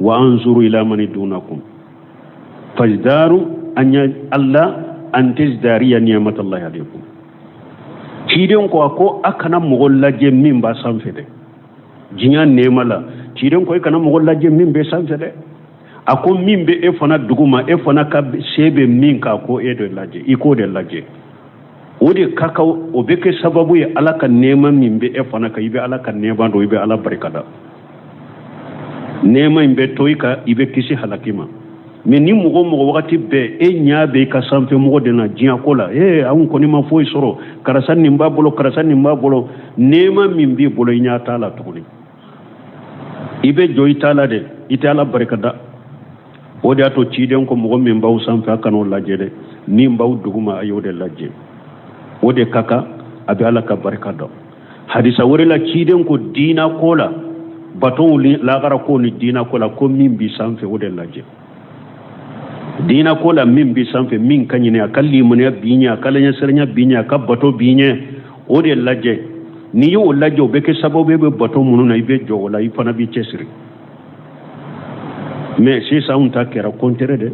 [SPEAKER 3] وانظروا إلى من دونكم فاجداروا أن الله أن تزدري نعمة الله عليكم. Ciden ko a ko a kana mɔgɔ lajɛ min b'a sanfɛ dɛ, diɲɛ nɛɛma la. Ciden ko i kana mɔgɔ lajɛ min bɛ sanfɛ dɛ. A ko min bɛ e fana dugu ma, e fana ka se bɛ min kan, ko e de lajɛ, i k'o de lajɛ. O de ka kan, o bɛ kɛ sababu ye Ala ka nɛɛma min bɛ e fana kan, i bɛ Ala ka nɛɛma dɔn, i bɛ Ala barikada. Nɛɛma in bɛ to i kan, i bɛ kisi halaki ma. Mɛ ni mɔgɔ mɔgɔ wagati bɛɛ e ɲɛ bɛ i ka sanfɛ mɔgɔ de na diɲɛ ko la, ee, anw kɔni ma foyi sɔrɔ, karisa nin b'a bolo, karisa nin b'a bolo, nɛɛma min b'i bolo, i ɲɛ t'a la tuguni, i bɛ jɔ i t'a la dɛ, i tɛ Ala barikada. O de y'a to ciden ko mɔgɔ min b'aw sanfɛ, a kan'o lajɛ dɛ, min b'aw duguma, a y'o de lajɛ. O de ka kan, a bɛ Ala ka barika dɔn. Hadisa wɛrɛ la, ciden ko diina ko la, batonw ni lagara ko ni diina ko la, ko min b'i sanfɛ, o de lajɛ. Diina ko la, min b'i sanfɛ, min ka ɲini, a ka limaniya b'i ɲɛ, a ka laɲɛsiranya b'i ɲɛ, a ka bato b'i ɲɛ, o de lajɛ. N'i y'o lajɛ, o bɛ kɛ sababu ye bɛ bato minnu na, i bɛ jɔ o la, i fana b'i cɛsiri. Mais sisan anw ta kɛra contraire dɛ.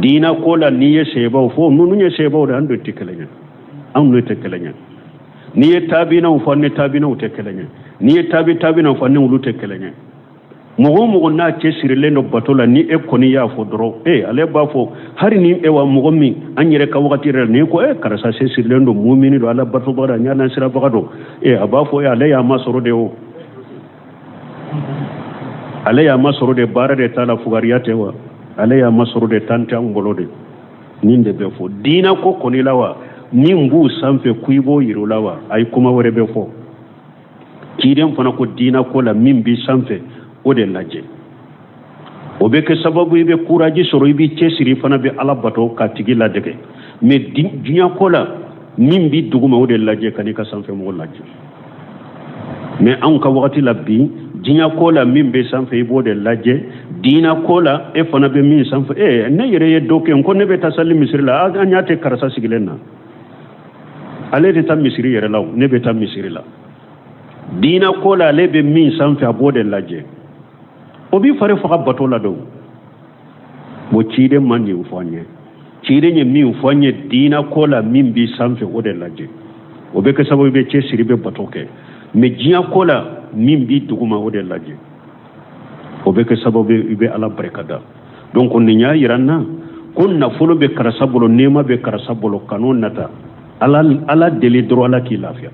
[SPEAKER 3] Diina ko la, n'i ye sebaw fɔ, ninnu ye sebaw de, an de tɛ kelen ye, anw de tɛ kelen ye. N'i ye taabinaw fɔ, ne taabinaw tɛ kelen ye. N'i ye tabi taabinaw fɔ, ne olu tɛ kelen ye. Mɔgɔ o mɔgɔ n'a cɛsirilen don bato la, ni e kɔni y'a fɔ dɔrɔn, e ale b'a fɔ hari ni e wa mɔgɔ min an yɛrɛ ka wagati yɛrɛ la, n'i ko e karisa cɛsirilen don, mumini don, ala batobaga don, ɲa sirabaga don, e a b'a fɔ e ale y'a masɔrɔ de o, ale y'a masɔrɔ de, baara de t'a la, fugariya tɛ wa, ale y'a masɔrɔ de, tan tɛ anw bolo de. Nin de bɛ fɔ diinɛ ko kɔni la wa, min b'u sanfɛ ko i b'o yir'u la wa, ayi, kuma wɛrɛ bɛ fɔ. Ciden fana ko diinɛ ko la, min b'i sanfɛ o de lajɛ, o bɛ kɛ sababu i bɛ kuraji sɔrɔ, i b'i cɛsiri, i fana bɛ ala bato k'a tigi ladege. Mais diɲɛ ko la, min b'i duguma o de lajɛ, kan'i ka sanfɛ mɔgɔ lajɛ. Mais anw ka wagati la bi, diɲɛ ko la min bɛ sanfɛ i b'o de lajɛ, diinɛ ko la e fana bɛ min sanfɛ. E ne yɛrɛ ye dɔ kɛ, n ko ne bɛ taa sali misiri la, an y'a tɛ karisa sigilen na, ale de taa misiri yɛrɛ la, ne bɛ taa misiri la. Diinɛ ko la ale bɛ min sanfɛ a b'o de lajɛ, o b'i fari faga bato la don. Bon, ciden ma nin fɔ an ye. Ciden ye min fɔ an ye, diinɛ ko la min b'i sanfɛ o de lajɛ, o bɛ kɛ sababu i bɛ cɛsiri, bɛ bato kɛ. Mais diɲɛ ko la min b'i duguma o de lajɛ, o bɛ kɛ sababu i bɛ ala barika da. Donc nin y'a yira n na ko nafolo bɛ karisa bolo, nɛɛma bɛ karisa bolo, kan'o nata. Ala ala deli dɔrɔn, ala k'i lafiya.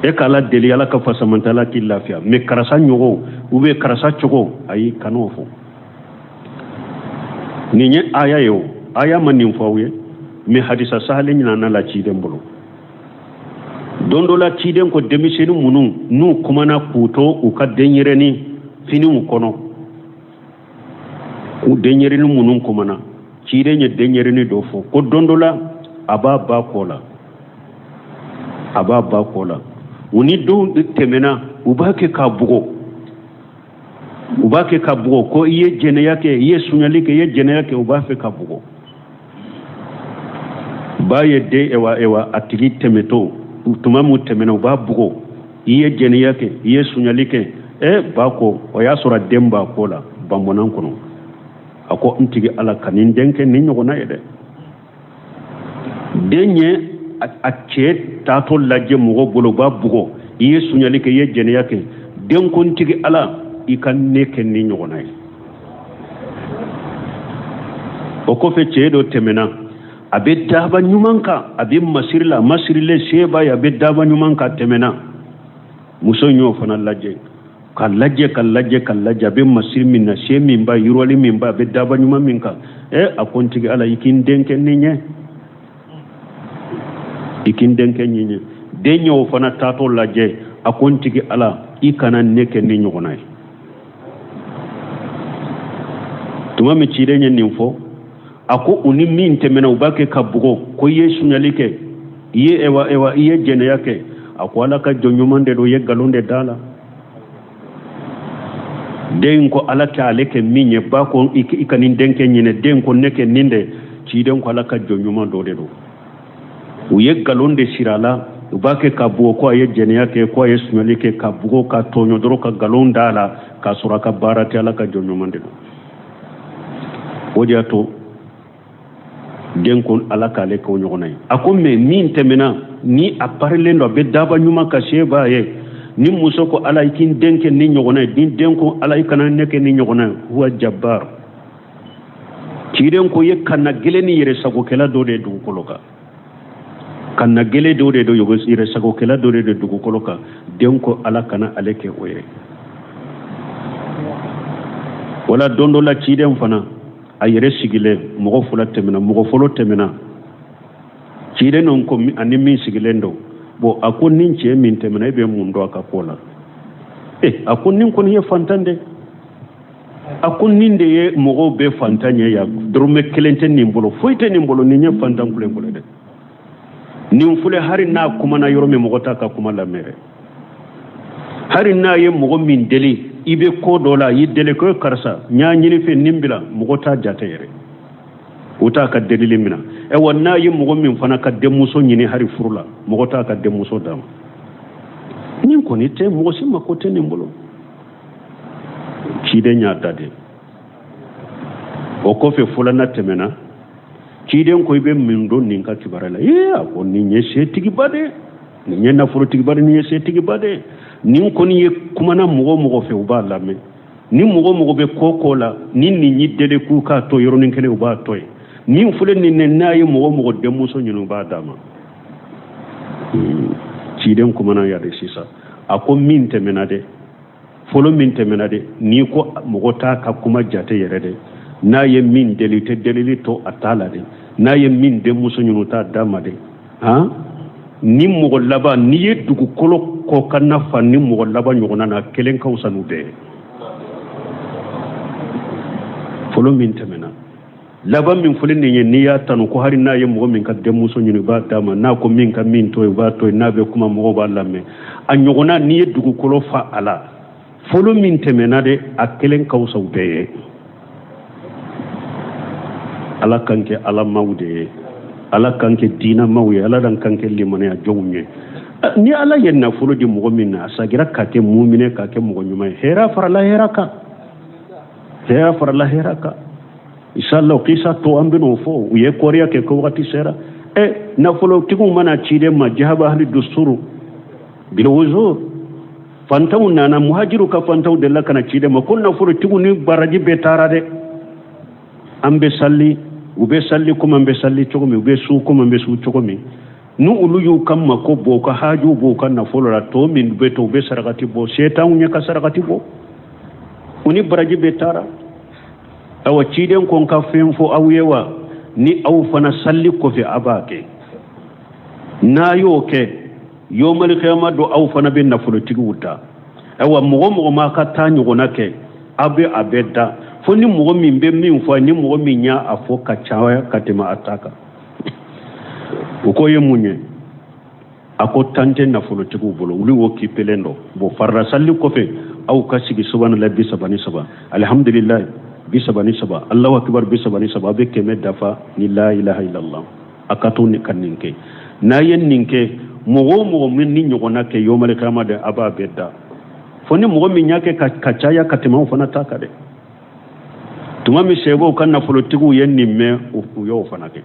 [SPEAKER 3] E ka ala deli, ala ka fasamanta, ala k'i lafiya. Mais karisa ɲɔgɔn ou bien karisa cogo, ayi, kan'o fɔ. Nin ye aya ye, o aya ma nin fɔ aw ye, mais hadisa sahalen ɲinana la ciden bolo. Don dɔ la ciden ko denmisɛnnin minnu n'u kumana k'u to u ka denyɛrɛnin finiw kɔnɔ, k'u denyɛrɛnin minnu kumana, ciden ye denyɛrɛnin dɔ fɔ ko don dɔ la a b'a ba kɔ la, a b'a ba kɔ la, u ni dɔw tɛmɛna, u b'a kɛ k'a bugɔ, u b'a kɛ k'a bugɔ ko i ye jɛnɛya kɛ, i ye sunyali kɛ, i ye jɛnɛya kɛ, u b'a fɛ k'a bugɔ. Ba ye den ewa ewa a tigi tɛmɛtɔ, tuma min tɛmɛna, u b'a bugɔ, i ye jɛnɛya kɛ, i ye sunyali kɛ. E ba ko, o y'a sɔrɔ den b'a kɔ la banbɔnnan kɔnɔ, a ko n tigi ala, kan'i den kɛ nin ɲɔgɔnna ye dɛ. Den ye a cɛ taatɔ lajɛ mɔgɔ bolo, u b'a bugɔ, i ye sunyali kɛ, i ye jɛnɛya kɛ. Den ko n tigi ala, i ka ne kɛ nin ɲɔgɔnna ye. O kɔfɛ cɛ dɔ tɛmɛna, a bɛ daba ɲuman kan, a bɛ masiri la, masirilen se b'a ye, a bɛ daba ɲuman kan, tɛmɛna. Muso in y'o fana lajɛ, ka lajɛ, ka lajɛ, ka lajɛ, a bɛ masiri min na, se min b'a, yiriwali min b'a, a bɛ daba ɲuman min kan. Ɛ, a ko n tigi ala, i k'i n den kɛ nin ye, i k'i n den kɛ nin ye. Den y'o fana taatɔ lajɛ, a ko n tigi ala, i kana ne kɛ nin ɲɔgɔnna ye. Tuma min ciden ye nin fɔ, a ko u ni min tɛmɛna, u b'a kɛ ka bugɔ ko i ye sunyali kɛ, i ye ewa ewa i ye jɛnɛya kɛ. A ko ala ka jɔn ɲuman de don, i ye nkalon de d'a la. Den ko ala kɛ ale kɛ min ye, ba ko i ka nin den kɛ ɲinɛ, den ko ne kɛ nin de. Ciden ko ala ka jɔn ɲuman dɔ de don, u ye nkalon de siri a la, u b'a kɛ ka bugɔ ko a ye jɛnɛya kɛ, ko a ye sunyali kɛ, ka bugɔ, ka tɔɲɔ dɔrɔn, ka nkalon d'a la, k'a sɔrɔ a ka baara tɛ, ala ka jɔn ɲuman de don. O de y'a to den ko ala k'ale k'o ɲɔgɔnna ye. A ko mais min tɛmɛna ni a parilen don, a bɛ daba ɲuman kan, se b'a ye, ni muso ko ala i k'i den kɛ nin ɲɔgɔnna ye, ni den ko ala i kana ne kɛ nin ɲɔgɔnna ye, huwa jabbar. Ciden ko ye kanna gɛlɛn ni yɛrɛ sagokɛla dɔ de ye dugukolo kan, kanna gɛlɛn dɔ de don, yɛrɛ sagokɛla dɔ de don dugukolo kan. Den ko ala kana ale kɛ o ye. Wala don dɔ la ciden fana a yɛrɛ sigilen, mɔgɔ fila tɛmɛna, mɔgɔ fɔlɔ tɛmɛna, ciden ninnu ko ani min sigilen don, bon, a ko nin cɛ min tɛmɛna, e bɛ mun dɔn a ka ko la? E, a ko nin kɔni ye fantan de. A ko nin de ye mɔgɔw bɛɛ fantan ye yan, dɔrɔmɛ kelen tɛ nin bolo, foyi tɛ nin bolo, nin ye fantan kulenkule dɛ. Nin filɛ, hari n'a kumana yɔrɔ min, mɔgɔ t'a ka kuma lamɛn dɛ. Hari n'a ye mɔgɔ min deli, i bɛ ko dɔ la, i deli ko karisa n y'a ɲini fɛ nin bila, mɔgɔ t'a jate yɛrɛ, o t'a ka delili minɛ. Ayiwa, n'a ye mɔgɔ min fana ka denmuso ɲini hari furu la, mɔgɔ t'a ka denmuso d'a ma. Nin kɔni tɛ mɔgɔ si mako tɛ nin bolo. Ciden y'a da de. O kɔfɛ filanan tɛmɛna, ciden ko i bɛ mun dɔn nin ka kibaruya la? Ee, a ko nin ye setigiba de, nin ye nafolotigiba de, nin ye setigiba de. Nin kɔni ye kumana mɔgɔ o mɔgɔ fɛ, u b'a lamɛn. Ni mɔgɔ o mɔgɔ bɛ ko ko la, ni nin y'i deli k'u k'a to yɔrɔnin kelen, u b'a to yen. Min filɛ nin ye, n'a ye mɔgɔ o mɔgɔ denmuso ɲini, u b'a d'a ma. Ciden kumana ya de sisan, a ko min tɛmɛna dɛ, fɔlɔ min tɛmɛna dɛ, n'i ko mɔgɔ t'a ka kuma jate yɛrɛ dɛ, n'a ye min deli, tɛ delili to a t'a la dɛ, n'a ye min denmuso ɲini, u t'a d'a ma dɛ. Han, ni mɔgɔ laban, n'i ye dugukolo kɔkanna fa ni mɔgɔ laban ɲɔgɔnna na, kelen ka fisa n'u bɛɛ ye. Fɔlɔ min tɛmɛna, laban min filɛ nin ye, n'i y'a tanu ko hali n'a ye mɔgɔ min ka denmuso ɲini, u b'a d'a ma, n'a ko min ka min to yen, u b'a to yen, n'a bɛ kuma mɔgɔw b'a lamɛn, a ɲɔgɔnna n'i ye dugukolo fa a la, fɔlɔ min tɛmɛna dɛ, a kelen ka fisa u bɛɛ ye. Ala k'an kɛ alamaw de ye, Ala k'an kɛ diinamaw ye, Ala k'an kɛ limaniya jɔnw ye. Ni Ala ye nafolo di mɔgɔ min na, a sagira ka kɛ muminɛ, ka kɛ mɔgɔ ɲuman ye, hɛrɛ farala hɛrɛ kan, hɛrɛ farala hɛrɛ kan. Inshallah, kisa tɔ an bɛn'o fɔ. U ye kɔriya kɛ ko wagati sera ɛ nafolotigiw ma na ciden ma, jahaba ahli dusuru bil ujur. Fantanw nana, muhajiru ka fantanw delila ka na ciden ma ko nafolotigiw ni baraji bɛɛ taara dɛ, an bɛ sali, u bɛ sali komi an bɛ sali cogo min, u bɛ sun komi an bɛ sun cogo min. Ni olu y'u ka mako bɔ, u ka hajuw bɔ u ka nafolo la, tɔ min bɛ to, u bɛ sarakati bɔ, se t'anw ye ka sarakati bɔ, u ni baraji bɛɛ taara. Awa, ciden ko n ka fɛn fɔ aw ye wa, ni aw fana sali kɔfɛ a b'a kɛ, n'a y'o kɛ, yomalikiyama don aw fana bɛ nafolotigiw ta. Ayiwa, mɔgɔ mɔgɔ m'a ka taa ɲɔgɔnna kɛ, aw bɛ a bɛɛ da, fo ni mɔgɔ min bɛ min fɔ, ni mɔgɔ min y'a a fɔ ka caya ka tɛmɛ a ta kan. O ko ye mun ye? A ko tan tɛ nafolotigiw bolo, olu y'o kipelen dɔn. Bon, farida sali kɔfɛ, aw ka sigi subhanallah 33, alihamdulilayi 33, Allahu akibar 33, aw bɛ 100 dafa ni la ilaha illallah. A ka to ka nin kɛ. N'a ye nin kɛ, mɔgɔ o mɔgɔ min ni ɲɔgɔnna kɛ, yomalikiyama dɛ, a b'a bɛɛ da, fo ni mɔgɔ min y'a kɛ ka caya ka tɛmɛ aw fana ta kan dɛ. Tuma min sahabaw ka nafolotigiw ye nin mɛn, u y'o fana kɛ,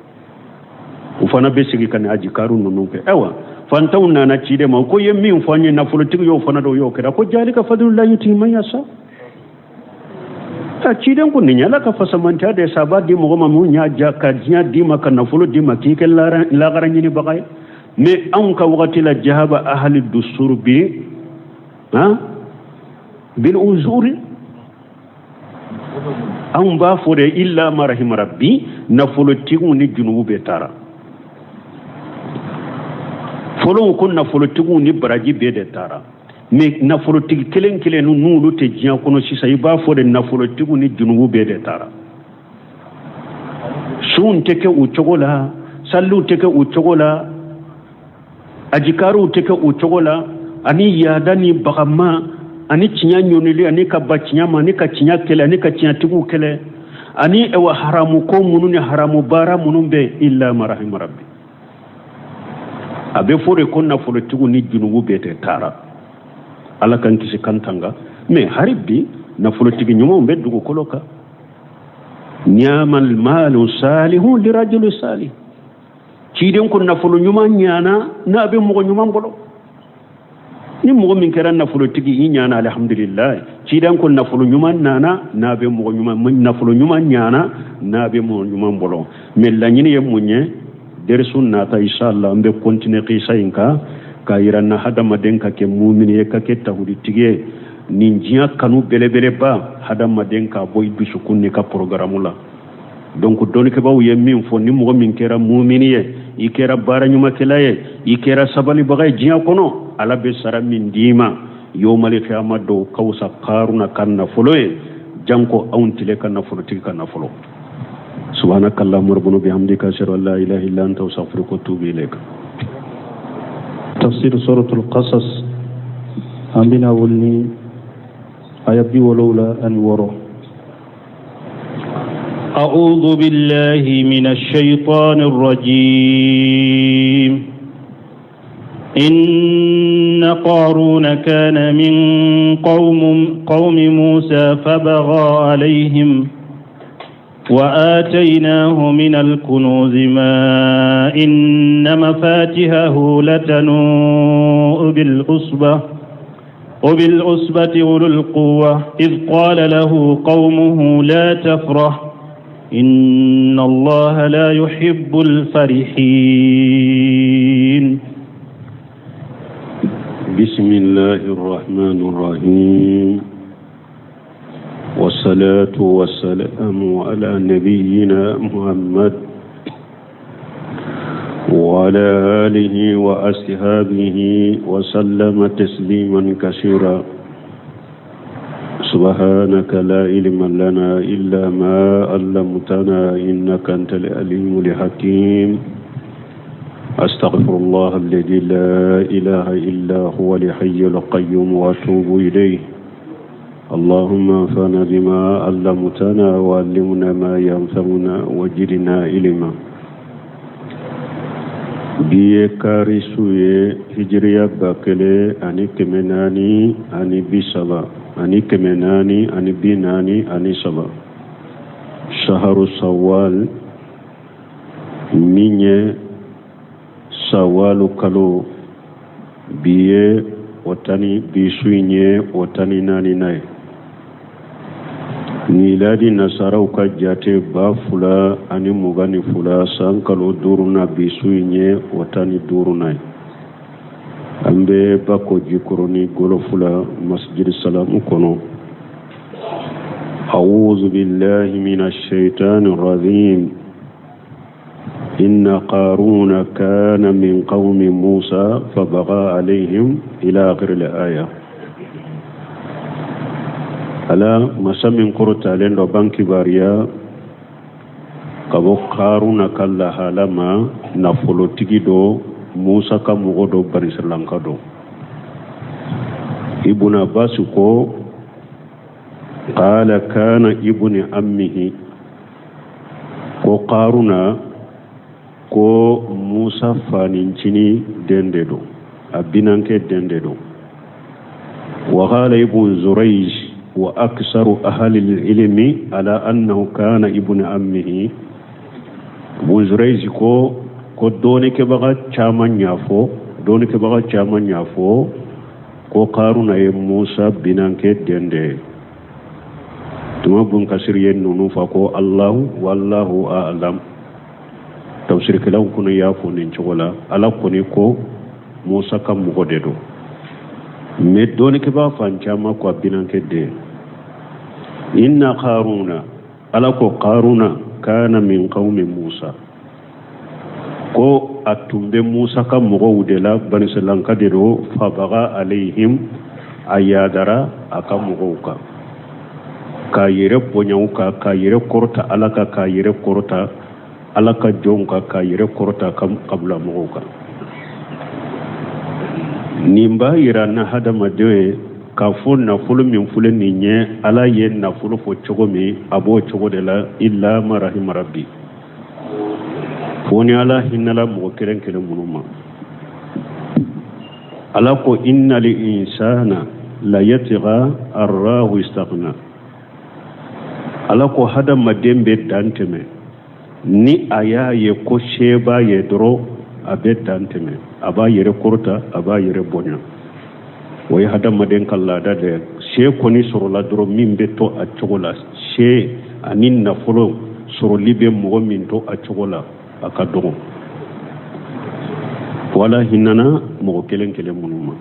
[SPEAKER 3] u fana bɛ sigi ka nin ajikaru ninnu kɛ. Ayiwa, fantanw nana ciden ma ko ye min fɔ an ye, nafolotigi y'o fana dɔn, o y'o kɛra. Ko jalika fadlulahi yuti man yasa. A ciden ko nin ye Ala ka fasamantiya de sa, a b'a di mɔgɔ ma mun y'a ja, ka diɲɛ d'i ma, ka nafolo d'i ma, k'i kɛ lagara ɲinibaga ye. Mais anw ka wagati la, jahaba ahali dusuru bi han bil uzuri, anw b'a fɔ de illa ma rahima rabbi, nafolotigiw ni junubu bɛɛ taara. Fɔlɔw ko nafolotigiw ni baraji bɛɛ de taara, mais nafolotigi kelen kelen n'olu tɛ diɲɛ kɔnɔ sisan, i b'a fɔ de nafolotigiw ni junubu bɛɛ de taara. Sunw tɛ kɛ u cogo la, saliw tɛ kɛ u cogo la, ajikariw tɛ kɛ u cogo la, ani yaada ni bagama ani tiɲɛ ɲɔnili ani ka ba tiɲɛ ma ani ka tiɲɛ kɛlɛ ani ka tiɲɛtigiw kɛlɛ ani ɛwa haramu ko minnu ni haramu baara minnu bɛ, illa ma rahima rabbi. A bɛ fɔ de ko nafolotigiw ni junubu bɛɛ de taara. Ala k'an kisi k'an tanga. Mais hari bi nafolotigi ɲumanw bɛ dugukolo kan. Ni'mal malu salihu lirajuli salih. Ciden ko nafolo ɲuman ɲana n'a bɛ mɔgɔ ɲuman bolo. Ni mɔgɔ min kɛra nafolotigi, i ɲana, alihamdulilayi. Ciden ko nafolo ɲuman nana n'a bɛ mɔgɔ ɲuman, nafolo ɲuman ɲana n'a bɛ mɔgɔ ɲuman bolo. Mais laɲini ye mun ye? Derisu nata inshallah an bɛ continuer kisa in kan k'a yira na hadamaden ka kɛ mumini ye, ka kɛ tawhiditigi ye. Nin diɲɛ kanu belebeleba, hadamaden k'a bɔ i dusukun n'i ka programme la. Donc dɔnnikɛbaaw ye min fɔ, ni mɔgɔ min kɛra mumini ye, i kɛra baara ɲumankɛla ye, i kɛra sabalibaga ye diɲɛ kɔnɔ, Ala bɛ sara min d'i ma yomali kiyama don ka wusa Karuna ka nafolo ye, janko anw tile ka nafolotigi ka nafolo. Subhanaka allahumma rabbana bihamdika ashhadu an la ilaha illa anta astaghfiruka wa atubu ilayk.
[SPEAKER 1] Tafsir suratul Qasas, an bɛna wuli ni aya 76.
[SPEAKER 2] أعوذ بالله من الشيطان الرجيم إن قارون كان من قوم موسى فبغى عليهم وآتيناه من الكنوز ما إن مفاتحه لتنوء بالعصبة وبالعصبة أولو القوة إذ قال له قومه لا تفرح إن الله لا يحب الفرحين.
[SPEAKER 3] بسم الله الرحمن الرحيم، والصلاة والسلام على نبينا محمد وعلى آله وأصحابه وسلم تسليما كثيرا. سبحانك لا علم لنا إلا ما علمتنا إنك أنت العليم الحكيم. أستغفر الله الذي لا إله إلا هو الحي القيوم وأتوب إليه. اللهم انفعنا بما علمتنا وعلمنا ما ينفعنا وزدنا علما. Bi ye kari su ye, hijiriya 1430 ani 443, saharu sawal, min ye sawalu kalo, bi ye o tani, bi su in ye o 14nan ye. Miladi nasaraw ka jate, 2022 san kalo duurunan, bi su in ye o 15nan ye. An bɛ Bako Jikɔrɔni Gɔlɔfu la, Masjid Salamu kɔnɔ. أعوذ بالله من الشيطان الرجيم. إن قارون كان من قوم موسى فبغى عليهم، إلى آخر الآية. Ala masa min kɔrɔtalen dɔ b'an kibaruya ka bɔ Karuna ka lahala ma, nafolotigi dɔ, Musa ka mɔgɔ dɔ, Banisiralanka dɔ. Ibn Abbas ko: قال كان ابن عمه. Ko Karuna ko Musa fanincini den de don, a binankɛ den de don. وقال ابن زريج وأكثر أهل العلم على أنه كان ابن عمه. Ibn Zurayj ko dɔɔnikɛbaga caman y'a fɔ, dɔɔnikɛbaga caman y'a fɔ ko Karuna ye Musa binankɛ den de ye. Tuma Bun Kasiri ye ninnu fɔ ko Allahu wallahu a'lam. Tafsirikɛlaw kɔni y'a fɔ nin cogo la. Ala kɔni ko Musa ka mɔgɔ de don, mais dɔɔnikɛbaga fan caman ko a binankɛ den. إن قارون, Ala ko Karuna, كان من قوم موسى, ko a tun bɛ Musa ka mɔgɔw de la, Banisiralanka de don. فبغى عليهم, a yadara a ka mɔgɔw kan, k'a yɛrɛ bonya u kan, k'a yɛrɛ kɔrɔta Ala kan, k'a yɛrɛ kɔrɔta Ala ka jɔnw kan, k'a yɛrɛ kɔrɔta ka kabila mɔgɔw kan. Nin b'a yira na hadamadenw ye k'a fɔ nafolo min filɛ nin ye, Ala ye nafolo fɔ cogo min, a b'o cogo de la. إلا من رحم ربي, fo ni Ala hinɛla mɔgɔ kelen kelen minnu ma. Ala ko: إن الإنسان ليطغى أن رآه استغنى. Ala ko hadamaden bɛ dan tɛmɛ ni a y'a ye ko se b'a ye dɔrɔn, a bɛ dan tɛmɛ, a b'a yɛrɛ kɔrɔta, a b'a yɛrɛ bonya. O ye hadamaden ka laada de ye. Se kɔni sɔrɔla dɔrɔn, min bɛ to a cogo la, se ani nafolo sɔrɔli bɛ mɔgɔ min to a cogo la, a ka dɔgɔ. Wala hinɛna mɔgɔ kelen kelen minnu ma.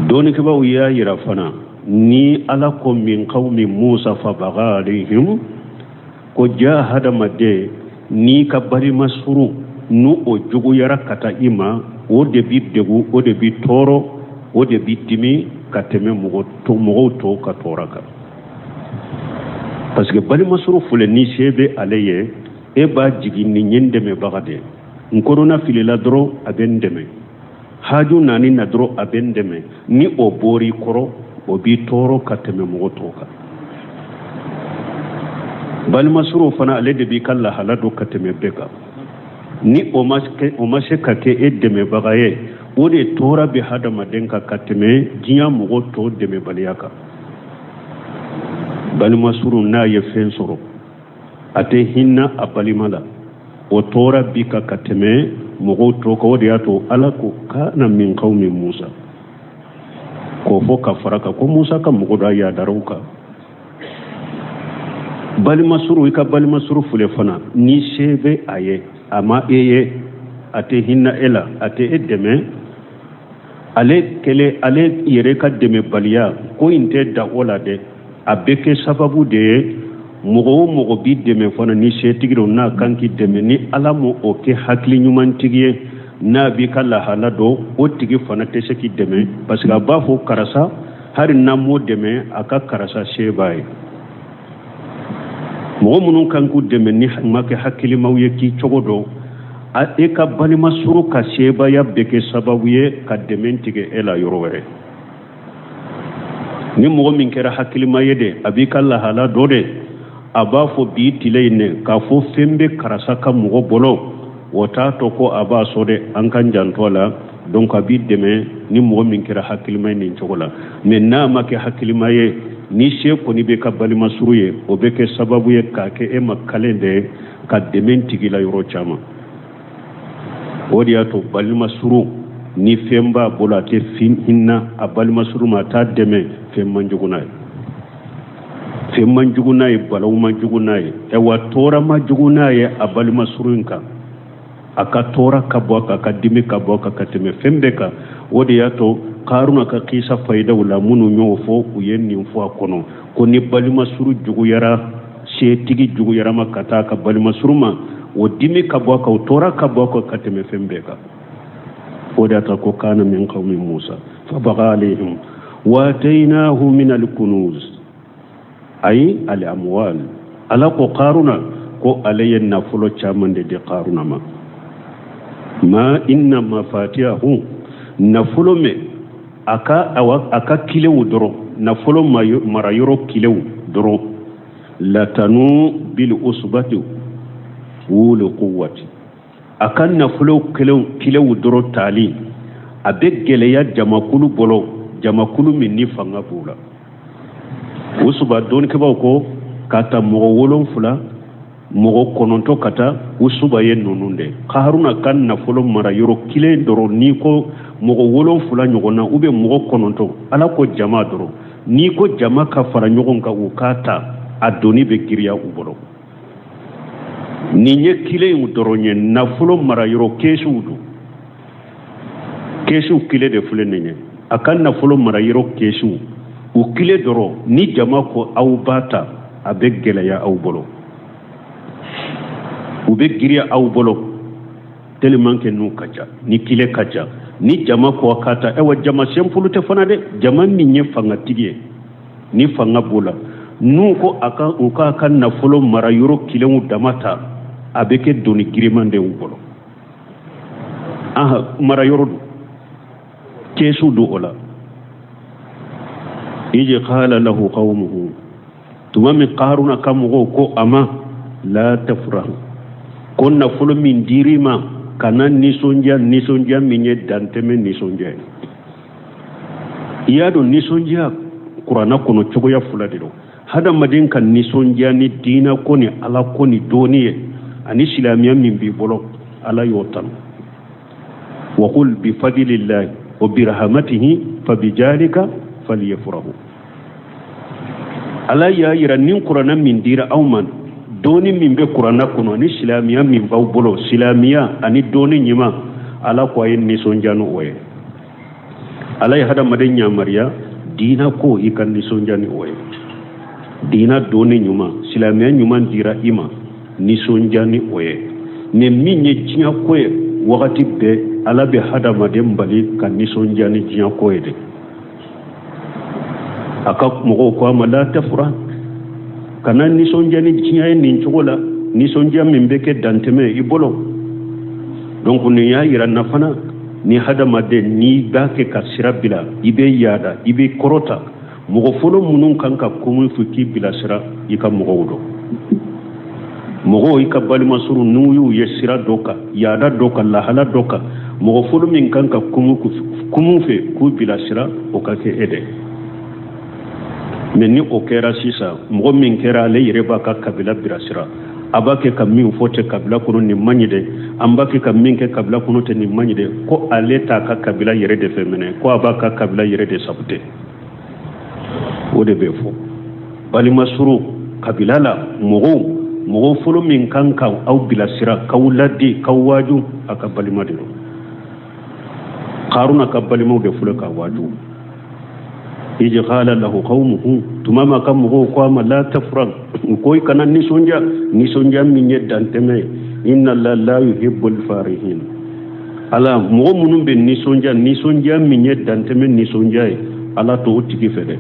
[SPEAKER 3] Dɔɔnikɛbaaw y'a yira fana ni Ala ko من قوم موسى فبغى عليهم, ko ja hadamaden n'i ka balima suru n'u o juguyara ka taa i ma, o de bi degu, o de bi tɔɔrɔ, o de bi dimi ka tɛmɛ mɔgɔ to mɔgɔw tɔw ka tɔɔrɔ kan, parce que balima suru filɛ, ni se bɛ ale ye, e b'a jigin nin ye n dɛmɛbaga de ye, n kɔnɔna filila dɔrɔn a bɛ n dɛmɛ, haju nani na dɔrɔn a bɛ n dɛmɛ. Ni o bɔr'i kɔrɔ, o b'i tɔɔrɔ ka tɛmɛ mɔgɔ tɔw kan. Balimasuru fana, ale de b'i ka lahala dɔn ka tɛmɛ bɛɛ kan. Ni o ma se ka kɛ e dɛmɛbaga ye, o de tɔɔrɔ bɛ hadamaden kan ka tɛmɛ diɲɛ mɔgɔ tɔw dɛmɛbaliya kan. Balimasuru n'a ye fɛn sɔrɔ, a tɛ hinɛ a balima la, o tɔɔrɔ bi kan ka tɛmɛ mɔgɔw tɔw kan. O de y'a to Ala ko كان من قوم موسى. K'o fɔ ka fara kan ko Musa ka mɔgɔ dɔ yaadara u kan. Balimasuru, i ka balimasuru filɛ fana, ni se bɛ a ye, a ma e ye, a tɛ hinɛ e la, a tɛ e dɛmɛ. Ale kɛlen ale yɛrɛ ka dɛmɛbaliya ko in tɛ dan o la dɛ, a bɛ kɛ sababu de ye mɔgɔ o mɔgɔ b'i dɛmɛ fana, ni setigi don, n'a kan k'i dɛmɛ, ni Ala ma o kɛ hakili ɲumantigi ye, n'a b'i ka lahala dɔn, o tigi fana tɛ se k'i dɛmɛ, parce que a b'a fɔ karisa, hali n'an m'o dɛmɛ, a ka karisa se b'a ye. Mɔgɔ minnu kan k'u dɛmɛ ni ma kɛ hakilimaw ye k'i cogo dɔn, e ka balima suru ka sebaaya bɛ kɛ sababu ye ka dɛmɛ tigɛ e la yɔrɔ wɛrɛ. Ni mɔgɔ min kɛra hakilima ye de, a b'i ka lahala dɔn de, a b'a fɔ bi tile in ne k'a fɔ fɛn bɛ karisa ka mɔgɔ bolo, o t'a to ko a b'a sɔrɔ dɛ, an k'an janto a la. Donc a b'i dɛmɛ ni mɔgɔ min kɛra hakilima ye nin cogo la. Mais n'a ma kɛ hakilima ye, ni se kɔni bɛ ka balima suru ye, o bɛ kɛ sababu ye k'a kɛ e ma kalen de ka dɛmɛ tigi la yɔrɔ caman. O de y'a to balima suru ni fɛn b'a bolo, a tɛ hinɛ a balima suru ma, a t'a dɛmɛ, fɛn man jugu n'a ye, fɛn man jugu n'a ye, balawu man jugu n'a ye, ayiwa tɔɔrɔ man jugu n'a ye a balima suru in kan. A ka tɔɔrɔ ka bɔ a kan, a ka dimi ka bɔ a kan ka tɛmɛ fɛn bɛɛ kan. O de y'a to Karuna ka kisa fayidaw la, minnu y'o fɔ, u ye nin fɔ a kɔnɔ ko ni balima suru juguyara, setigi juguyara ma ka taa ka balima suru ma, o dimi ka bɔ a kan, o tɔɔrɔ ka bɔ a kan ka tɛmɛ fɛn bɛɛ kan. O de y'a to ko kana min qawmi Musa fabaga alayhim wa atainahu min al-kunuz ayi al-amwal. Ala ko Karuna ko ale ye nafolo caman de di Karuna ma. Ma inna mafatihahu, nafolo min a ka, awa, a ka kilew dɔrɔn, nafolo marayɔrɔ kilew dɔrɔn, latanu bil usbati wuli quwwati, a ka nafolo kilew dɔrɔn tali a bɛ gɛlɛya jamakulu bolo, jamakulu min ni fanga b'u la. Usuba dɔnnikɛbaaw ko ka ta mɔgɔ 7, mɔgɔ 9 ka taa, usuba ye ninnu de. Karuna ka nafolo mara yɔrɔ kelen dɔrɔn, n'i ko mɔgɔ 7 ɲɔgɔn na ou bien mɔgɔ 9, Ala ko jama dɔrɔn, n'i ko jama ka fara ɲɔgɔn kan u k'a ta, a doni bɛ giriya u bolo. Nin ye kile in dɔrɔn ye, nafolo mara yɔrɔ kɛsiw don, kɛsiw kile de filɛ nin ye. A ka nafolo mara yɔrɔ kɛsiw u kile dɔrɔn, ni jama ko aw b'a ta, a bɛ gɛlɛya aw bolo, u bɛ giriya aw bolo tellement que n'u ka ca, ni kile ka ca, ni jama ko k'a ta. Ayiwa, jama simple tɛ fana dɛ, jama min ye fangatigi ye, ni fanga b'o la, n'u ko a ka u k'a ka nafolo mara yɔrɔ kilenw dama ta, a bɛ kɛ doni giriman de y'u bolo. Aha, mara yɔrɔ don, kɛsu don o la. Iji qala lahu qawmuhu, tuma min Karuna ka mɔgɔw ko a ma, la tafrah, ko nafolo min dir'i ma, kana nisɔndiya, nisɔndiya min ye dantɛmɛ nisɔndiya ye. I y'a dɔn nisɔndiya kuranna kɔnɔ cogoya fila de don. Hadamaden ka nisɔndiya ni diinɛ ko ni Ala ko ni dɔnni ye ani silamɛya min b'i bolo, Ala y'o tanu. Wa qul bi fadlillahi wa bi rahmatihi fa bi jalika falyafrahu. Ala y'a yira ni kuranna min dira aw ma, dɔnni min bɛ kuranna kɔnɔ ni silamɛya min b'aw bolo, silamɛya ani dɔnni ɲuman, Ala ko a ye nisɔndiya n'o ye. Ala ye hadamaden yamaruya diina ko i ka nisɔndiya ni o ye. Diina dɔnni ɲuman, silamɛya ɲuman dira i ma, nisɔndiya ni o ye. Mais min ye diɲɛ ko ye, wagati bɛɛ Ala bɛ hadamaden bali ka nisɔndiya ni diɲɛ ko ye de. A ka mɔgɔw ko a ma, la tafrah, kana nisɔndiya ni diɲɛ ye nin cogo la, nisɔndiya min bɛ kɛ dantɛmɛ i bolo. Donc nin y'a yira na fana, ni hadamaden n'i b'a kɛ ka sira bila, i bɛ yaada, i bɛ kɔrɔta, mɔgɔ fɔlɔ minnu kan ka kuma fɔ k'i bilasira, i ka mɔgɔw dɔn. Mɔgɔw, i ka balimasuru, n'u y'u ye sira dɔ kan, yaada dɔ kan, lahala dɔ kan, mɔgɔ fɔlɔ min kan ka kuma fɛ k'u bilasira, o ka kɛ e de. Mais ni o kɛra sisan, mɔgɔ min kɛra ale yɛrɛ b'a ka kabila bilasira. A b'a kɛ ka min fɔ tɛ kabila kɔnɔ, nin man ɲi dɛ. An b'a kɛ ka min kɛ kabila kɔnɔ tɛ, nin man ɲi dɛ. Ko ale t'a ka kabila yɛrɛ de fɛ minɛ, ko a b'a ka kabila yɛrɛ de sabute. O de bɛ fɔ balima suru kabila la. Mɔgɔw, mɔgɔ fɔlɔ min kan ka aw bilasira, k'aw ladi, k'aw waaju, a ka balima de don. Karuna ka balimaw de fɔlɔ k'a waaju. Iji qala lahu qawmuhu, tuma ma ka mɔgɔw ko a ma, la tafrah, u ko i kana nisɔndiya, nisɔndiya min ye dantɛmɛ ye. Inna Allah la yuhibbul farihin. Ala, mɔgɔ minnu bɛ nisɔndiya, nisɔndiya min ye dantɛmɛ nisɔndiya ye, Ala t'o tigi fɛ dɛ.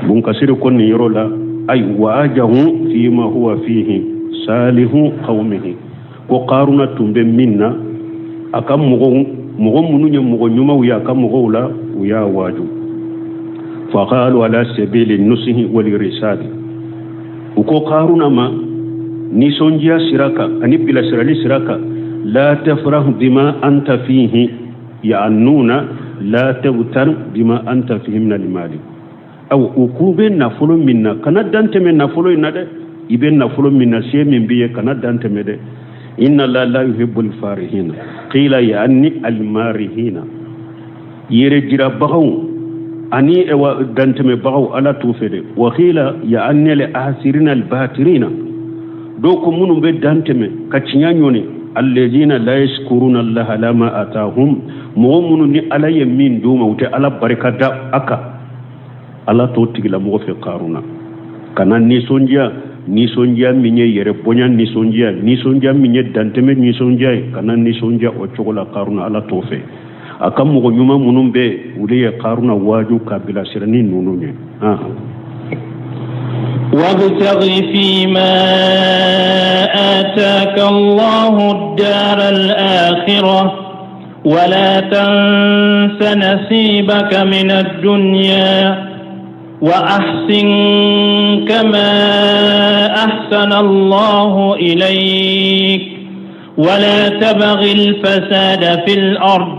[SPEAKER 3] Bunkasiri ko nin yɔrɔ la, ay waajahu fima huwa fihi salihu qawmihi, ko Karuna tun bɛ min na, a ka mɔgɔw, mɔgɔ minnu ye mɔgɔ ɲumanw ye a ka mɔgɔw la, u y'a waaju. Faqalu ala sabili nusihi wal irsadi, u ko Karuna ma nisɔndiya sira kan ani bilasirali sira kan, la tafrah bima anta fihi, ya'nuna la tabtar bima anta fihi min al-mali. Aw, u k'u bɛ nafolo min na, kana dan tɛmɛ nafolo in na dɛ. I bɛ nafolo min na, se min b'i ye, kana dan tɛmɛ dɛ. Inna Allah la yuhibbul farihina. Qila ya'ni al-marihina, yɛrɛ jirabagaw ani ewa dantɛmɛbagaw, Ala t'u fɛ dɛ. Wa qila ya'ni al-asirina al-batirina, dɔw ko minnu bɛ dan tɛmɛ ka tiɲɛ ɲɔni, alladhina la yashkuruna Allah ala ma atahum, mɔgɔ minnu ni Ala ye min d'u ma, u tɛ Ala barika da a kan, Ala t'o tigilamɔgɔ fɛ. Karuna kana nisɔndiya, nisɔndiya min ye yɛrɛ bonya nisɔndiya, nisɔndiya min ye dantɛmɛ nisɔndiya ye, kana nisɔndiya o cogo la. Karuna, Ala t'o fɛ. A ka mɔgɔ ɲuman minnu bɛ, olu ye Karuna waaju ka bilasira ni ninnu ye.
[SPEAKER 2] وابتغ فيما آتاك الله الدار الآخرة ولا تنس نصيبك من الدنيا وأحسن كما أحسن الله إليك ولا تبغ الفساد في الأرض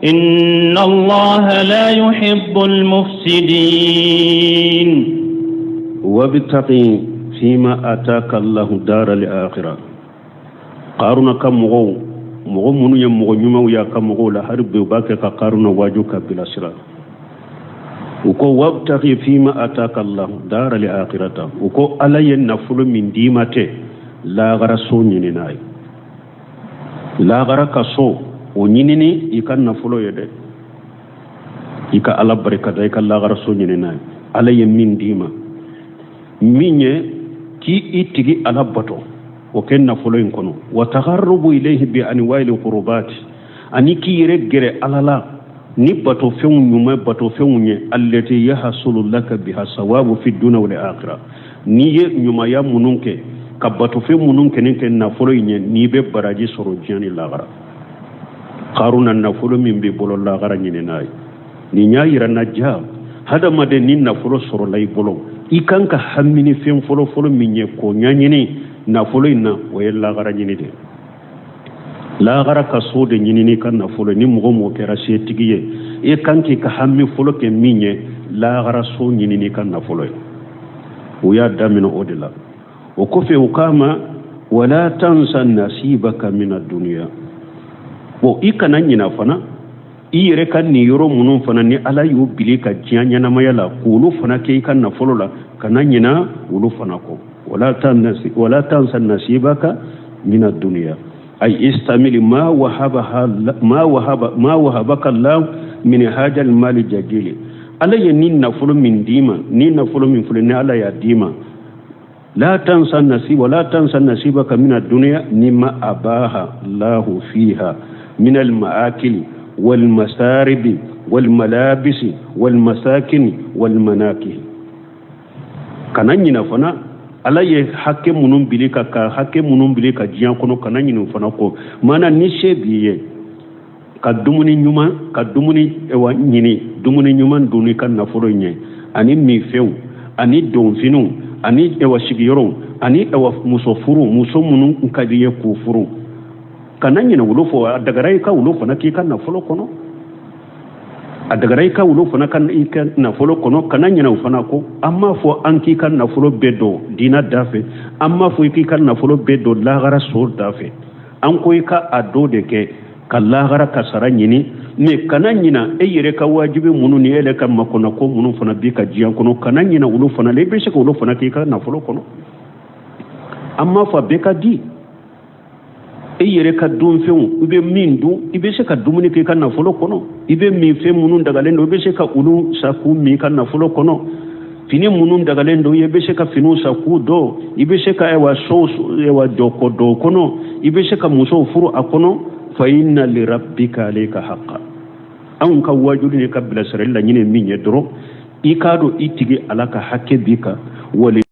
[SPEAKER 2] إن الله لا يحب المفسدين.
[SPEAKER 3] وابتغ فيما آتاك الله دار الآخرة. Karuna ka mɔgɔw, mɔgɔ minnu ye mɔgɔ ɲumanw y'a ka mɔgɔw la, hali bi u b'a kɛ ka Karuna waaju ka bilasira. U ko wabtaghi fima ataka Allah dara al akhirata, u ko Ala ye nafolo min d'i ma tɛ, lagara so ɲini n'a ye, lagara ka so o ɲinini i ka nafolo ye dɛ. I ka Ala barikada, i ka lagara so ɲini n'a ye. Ala ye min d'i ma, min ye k'i i tigi Ala bato, o kɛ nafolo in kɔnɔ. Wa tagarrubu ilayhi bi anwa'il qurbati, ani k'i yɛrɛ gɛrɛ Ala la ni batofɛnw ɲuman, batofɛnw ye, allati yahsulu laka biha sawabu fi dunya wal akhirah. N'i ye ɲumanya minnu kɛ, ka batofɛn minnu kɛ kɛ nafolo in ye, n'i bɛ baraji sɔrɔ diɲɛ ni lagara. Karuna, nafolo min b'i bolo, lagara ɲini n'a ye. Nin y'a yira na ja hadamaden, ni nafolo sɔrɔla i bolo, i kan ka hami ni fɛn fɔlɔfɔlɔ min ye k'o ɲɛɲini nafolo in na, o ye lagara ɲini de, lagara ka so de ɲini n'i ka nafolo. Ni mɔgɔ mɔgɔ kɛra setigi ye, i kan k'i ka hami fɔlɔ kɛ min ye, lagara so ɲini n'i ka nafolo ye. U y'a daminɛ o de la. O kɔfɛ, u k'a ma wala tansa nasibaka mina duniya. Bon, i kana ɲina fana i yɛrɛ ka nin yɔrɔ minnu fana ni Ala y'u bili ka diɲɛ ɲɛnamaya la, k'olu fana kɛ i ka nafolo la, kana ɲina olu fana kɔ. Wala tansa nasibaka mina duniya, ay istamil ma wahaba ma wahaba ma wahabaka Allah min hajal mali jajili. Ala ye ni nafolo min d'i ma, ni nafolo min filɛ ni Ala y'a d'i ma, la tansa nasib wala tansa nasibaka min ad-dunya mimma abaha Allahu fiha min al-ma'akili wal masaribi wal malabisi wal masakini wal manakih. Kana ɲina fana Ala ye hakɛ minnu bili ka hakɛ minnu bili ka diɲɛ kɔnɔ, kana ɲinɛ o fana kɔ. Maana ni se b'i ye ka dumuni ɲuman, ka dumuni ewa ɲini, dumuni ɲuman dun i ka nafolo ɲɛ, ani minfɛnw, ani donfiniw, ani ewa sigiyɔrɔw, ani ewa muso furu, muso minnu ka di ye k'u furu, kana ɲinɛ olu fɔ. A dagara i ka olu fana k'i ka nafolo kɔnɔ. A dagara i ka olu fana ka i ka nafolo kɔnɔ, kana ɲinɛ o fana kɔ. An m'a fɔ an k'i ka nafolo bɛɛ don diina da fɛ, an m'a fɔ i k'i ka nafolo bɛɛ don lahara so da fɛ. An ko i ka a dɔ de kɛ ka lahara ka sara ɲini, mais kana ɲina e yɛrɛ ka wajibi minnu ni e yɛrɛ ka makɔnɔko minnu fana b'i ka diɲɛ kɔnɔ, kana ɲina olu fana la. I bɛ se ka olu fana k'i ka nafolo kɔnɔ. An m'a fɔ a bɛɛ ka di. E yɛrɛ ka dunfɛnw, i bɛ min dun, i bɛ se ka dumuni k'i ka nafolo kɔnɔ. I bɛ minfɛn minnu dagalen don, i bɛ se ka olu san k'u min i ka nafolo kɔnɔ. Fini minnu dagalen don, i bɛ se ka finiw san k'u don. I bɛ se ka ayiwa sow ayiwa jɔ kɔ dɔw kɔnɔ, i bɛ se ka musow furu a kɔnɔ. Fa inna li rabbika alayka haqqa. Anw ka wajuli ni ka bilasirali laɲini ye min ye dɔrɔn, i k'a dɔn i tigi Ala ka hakɛ b'i kan wali.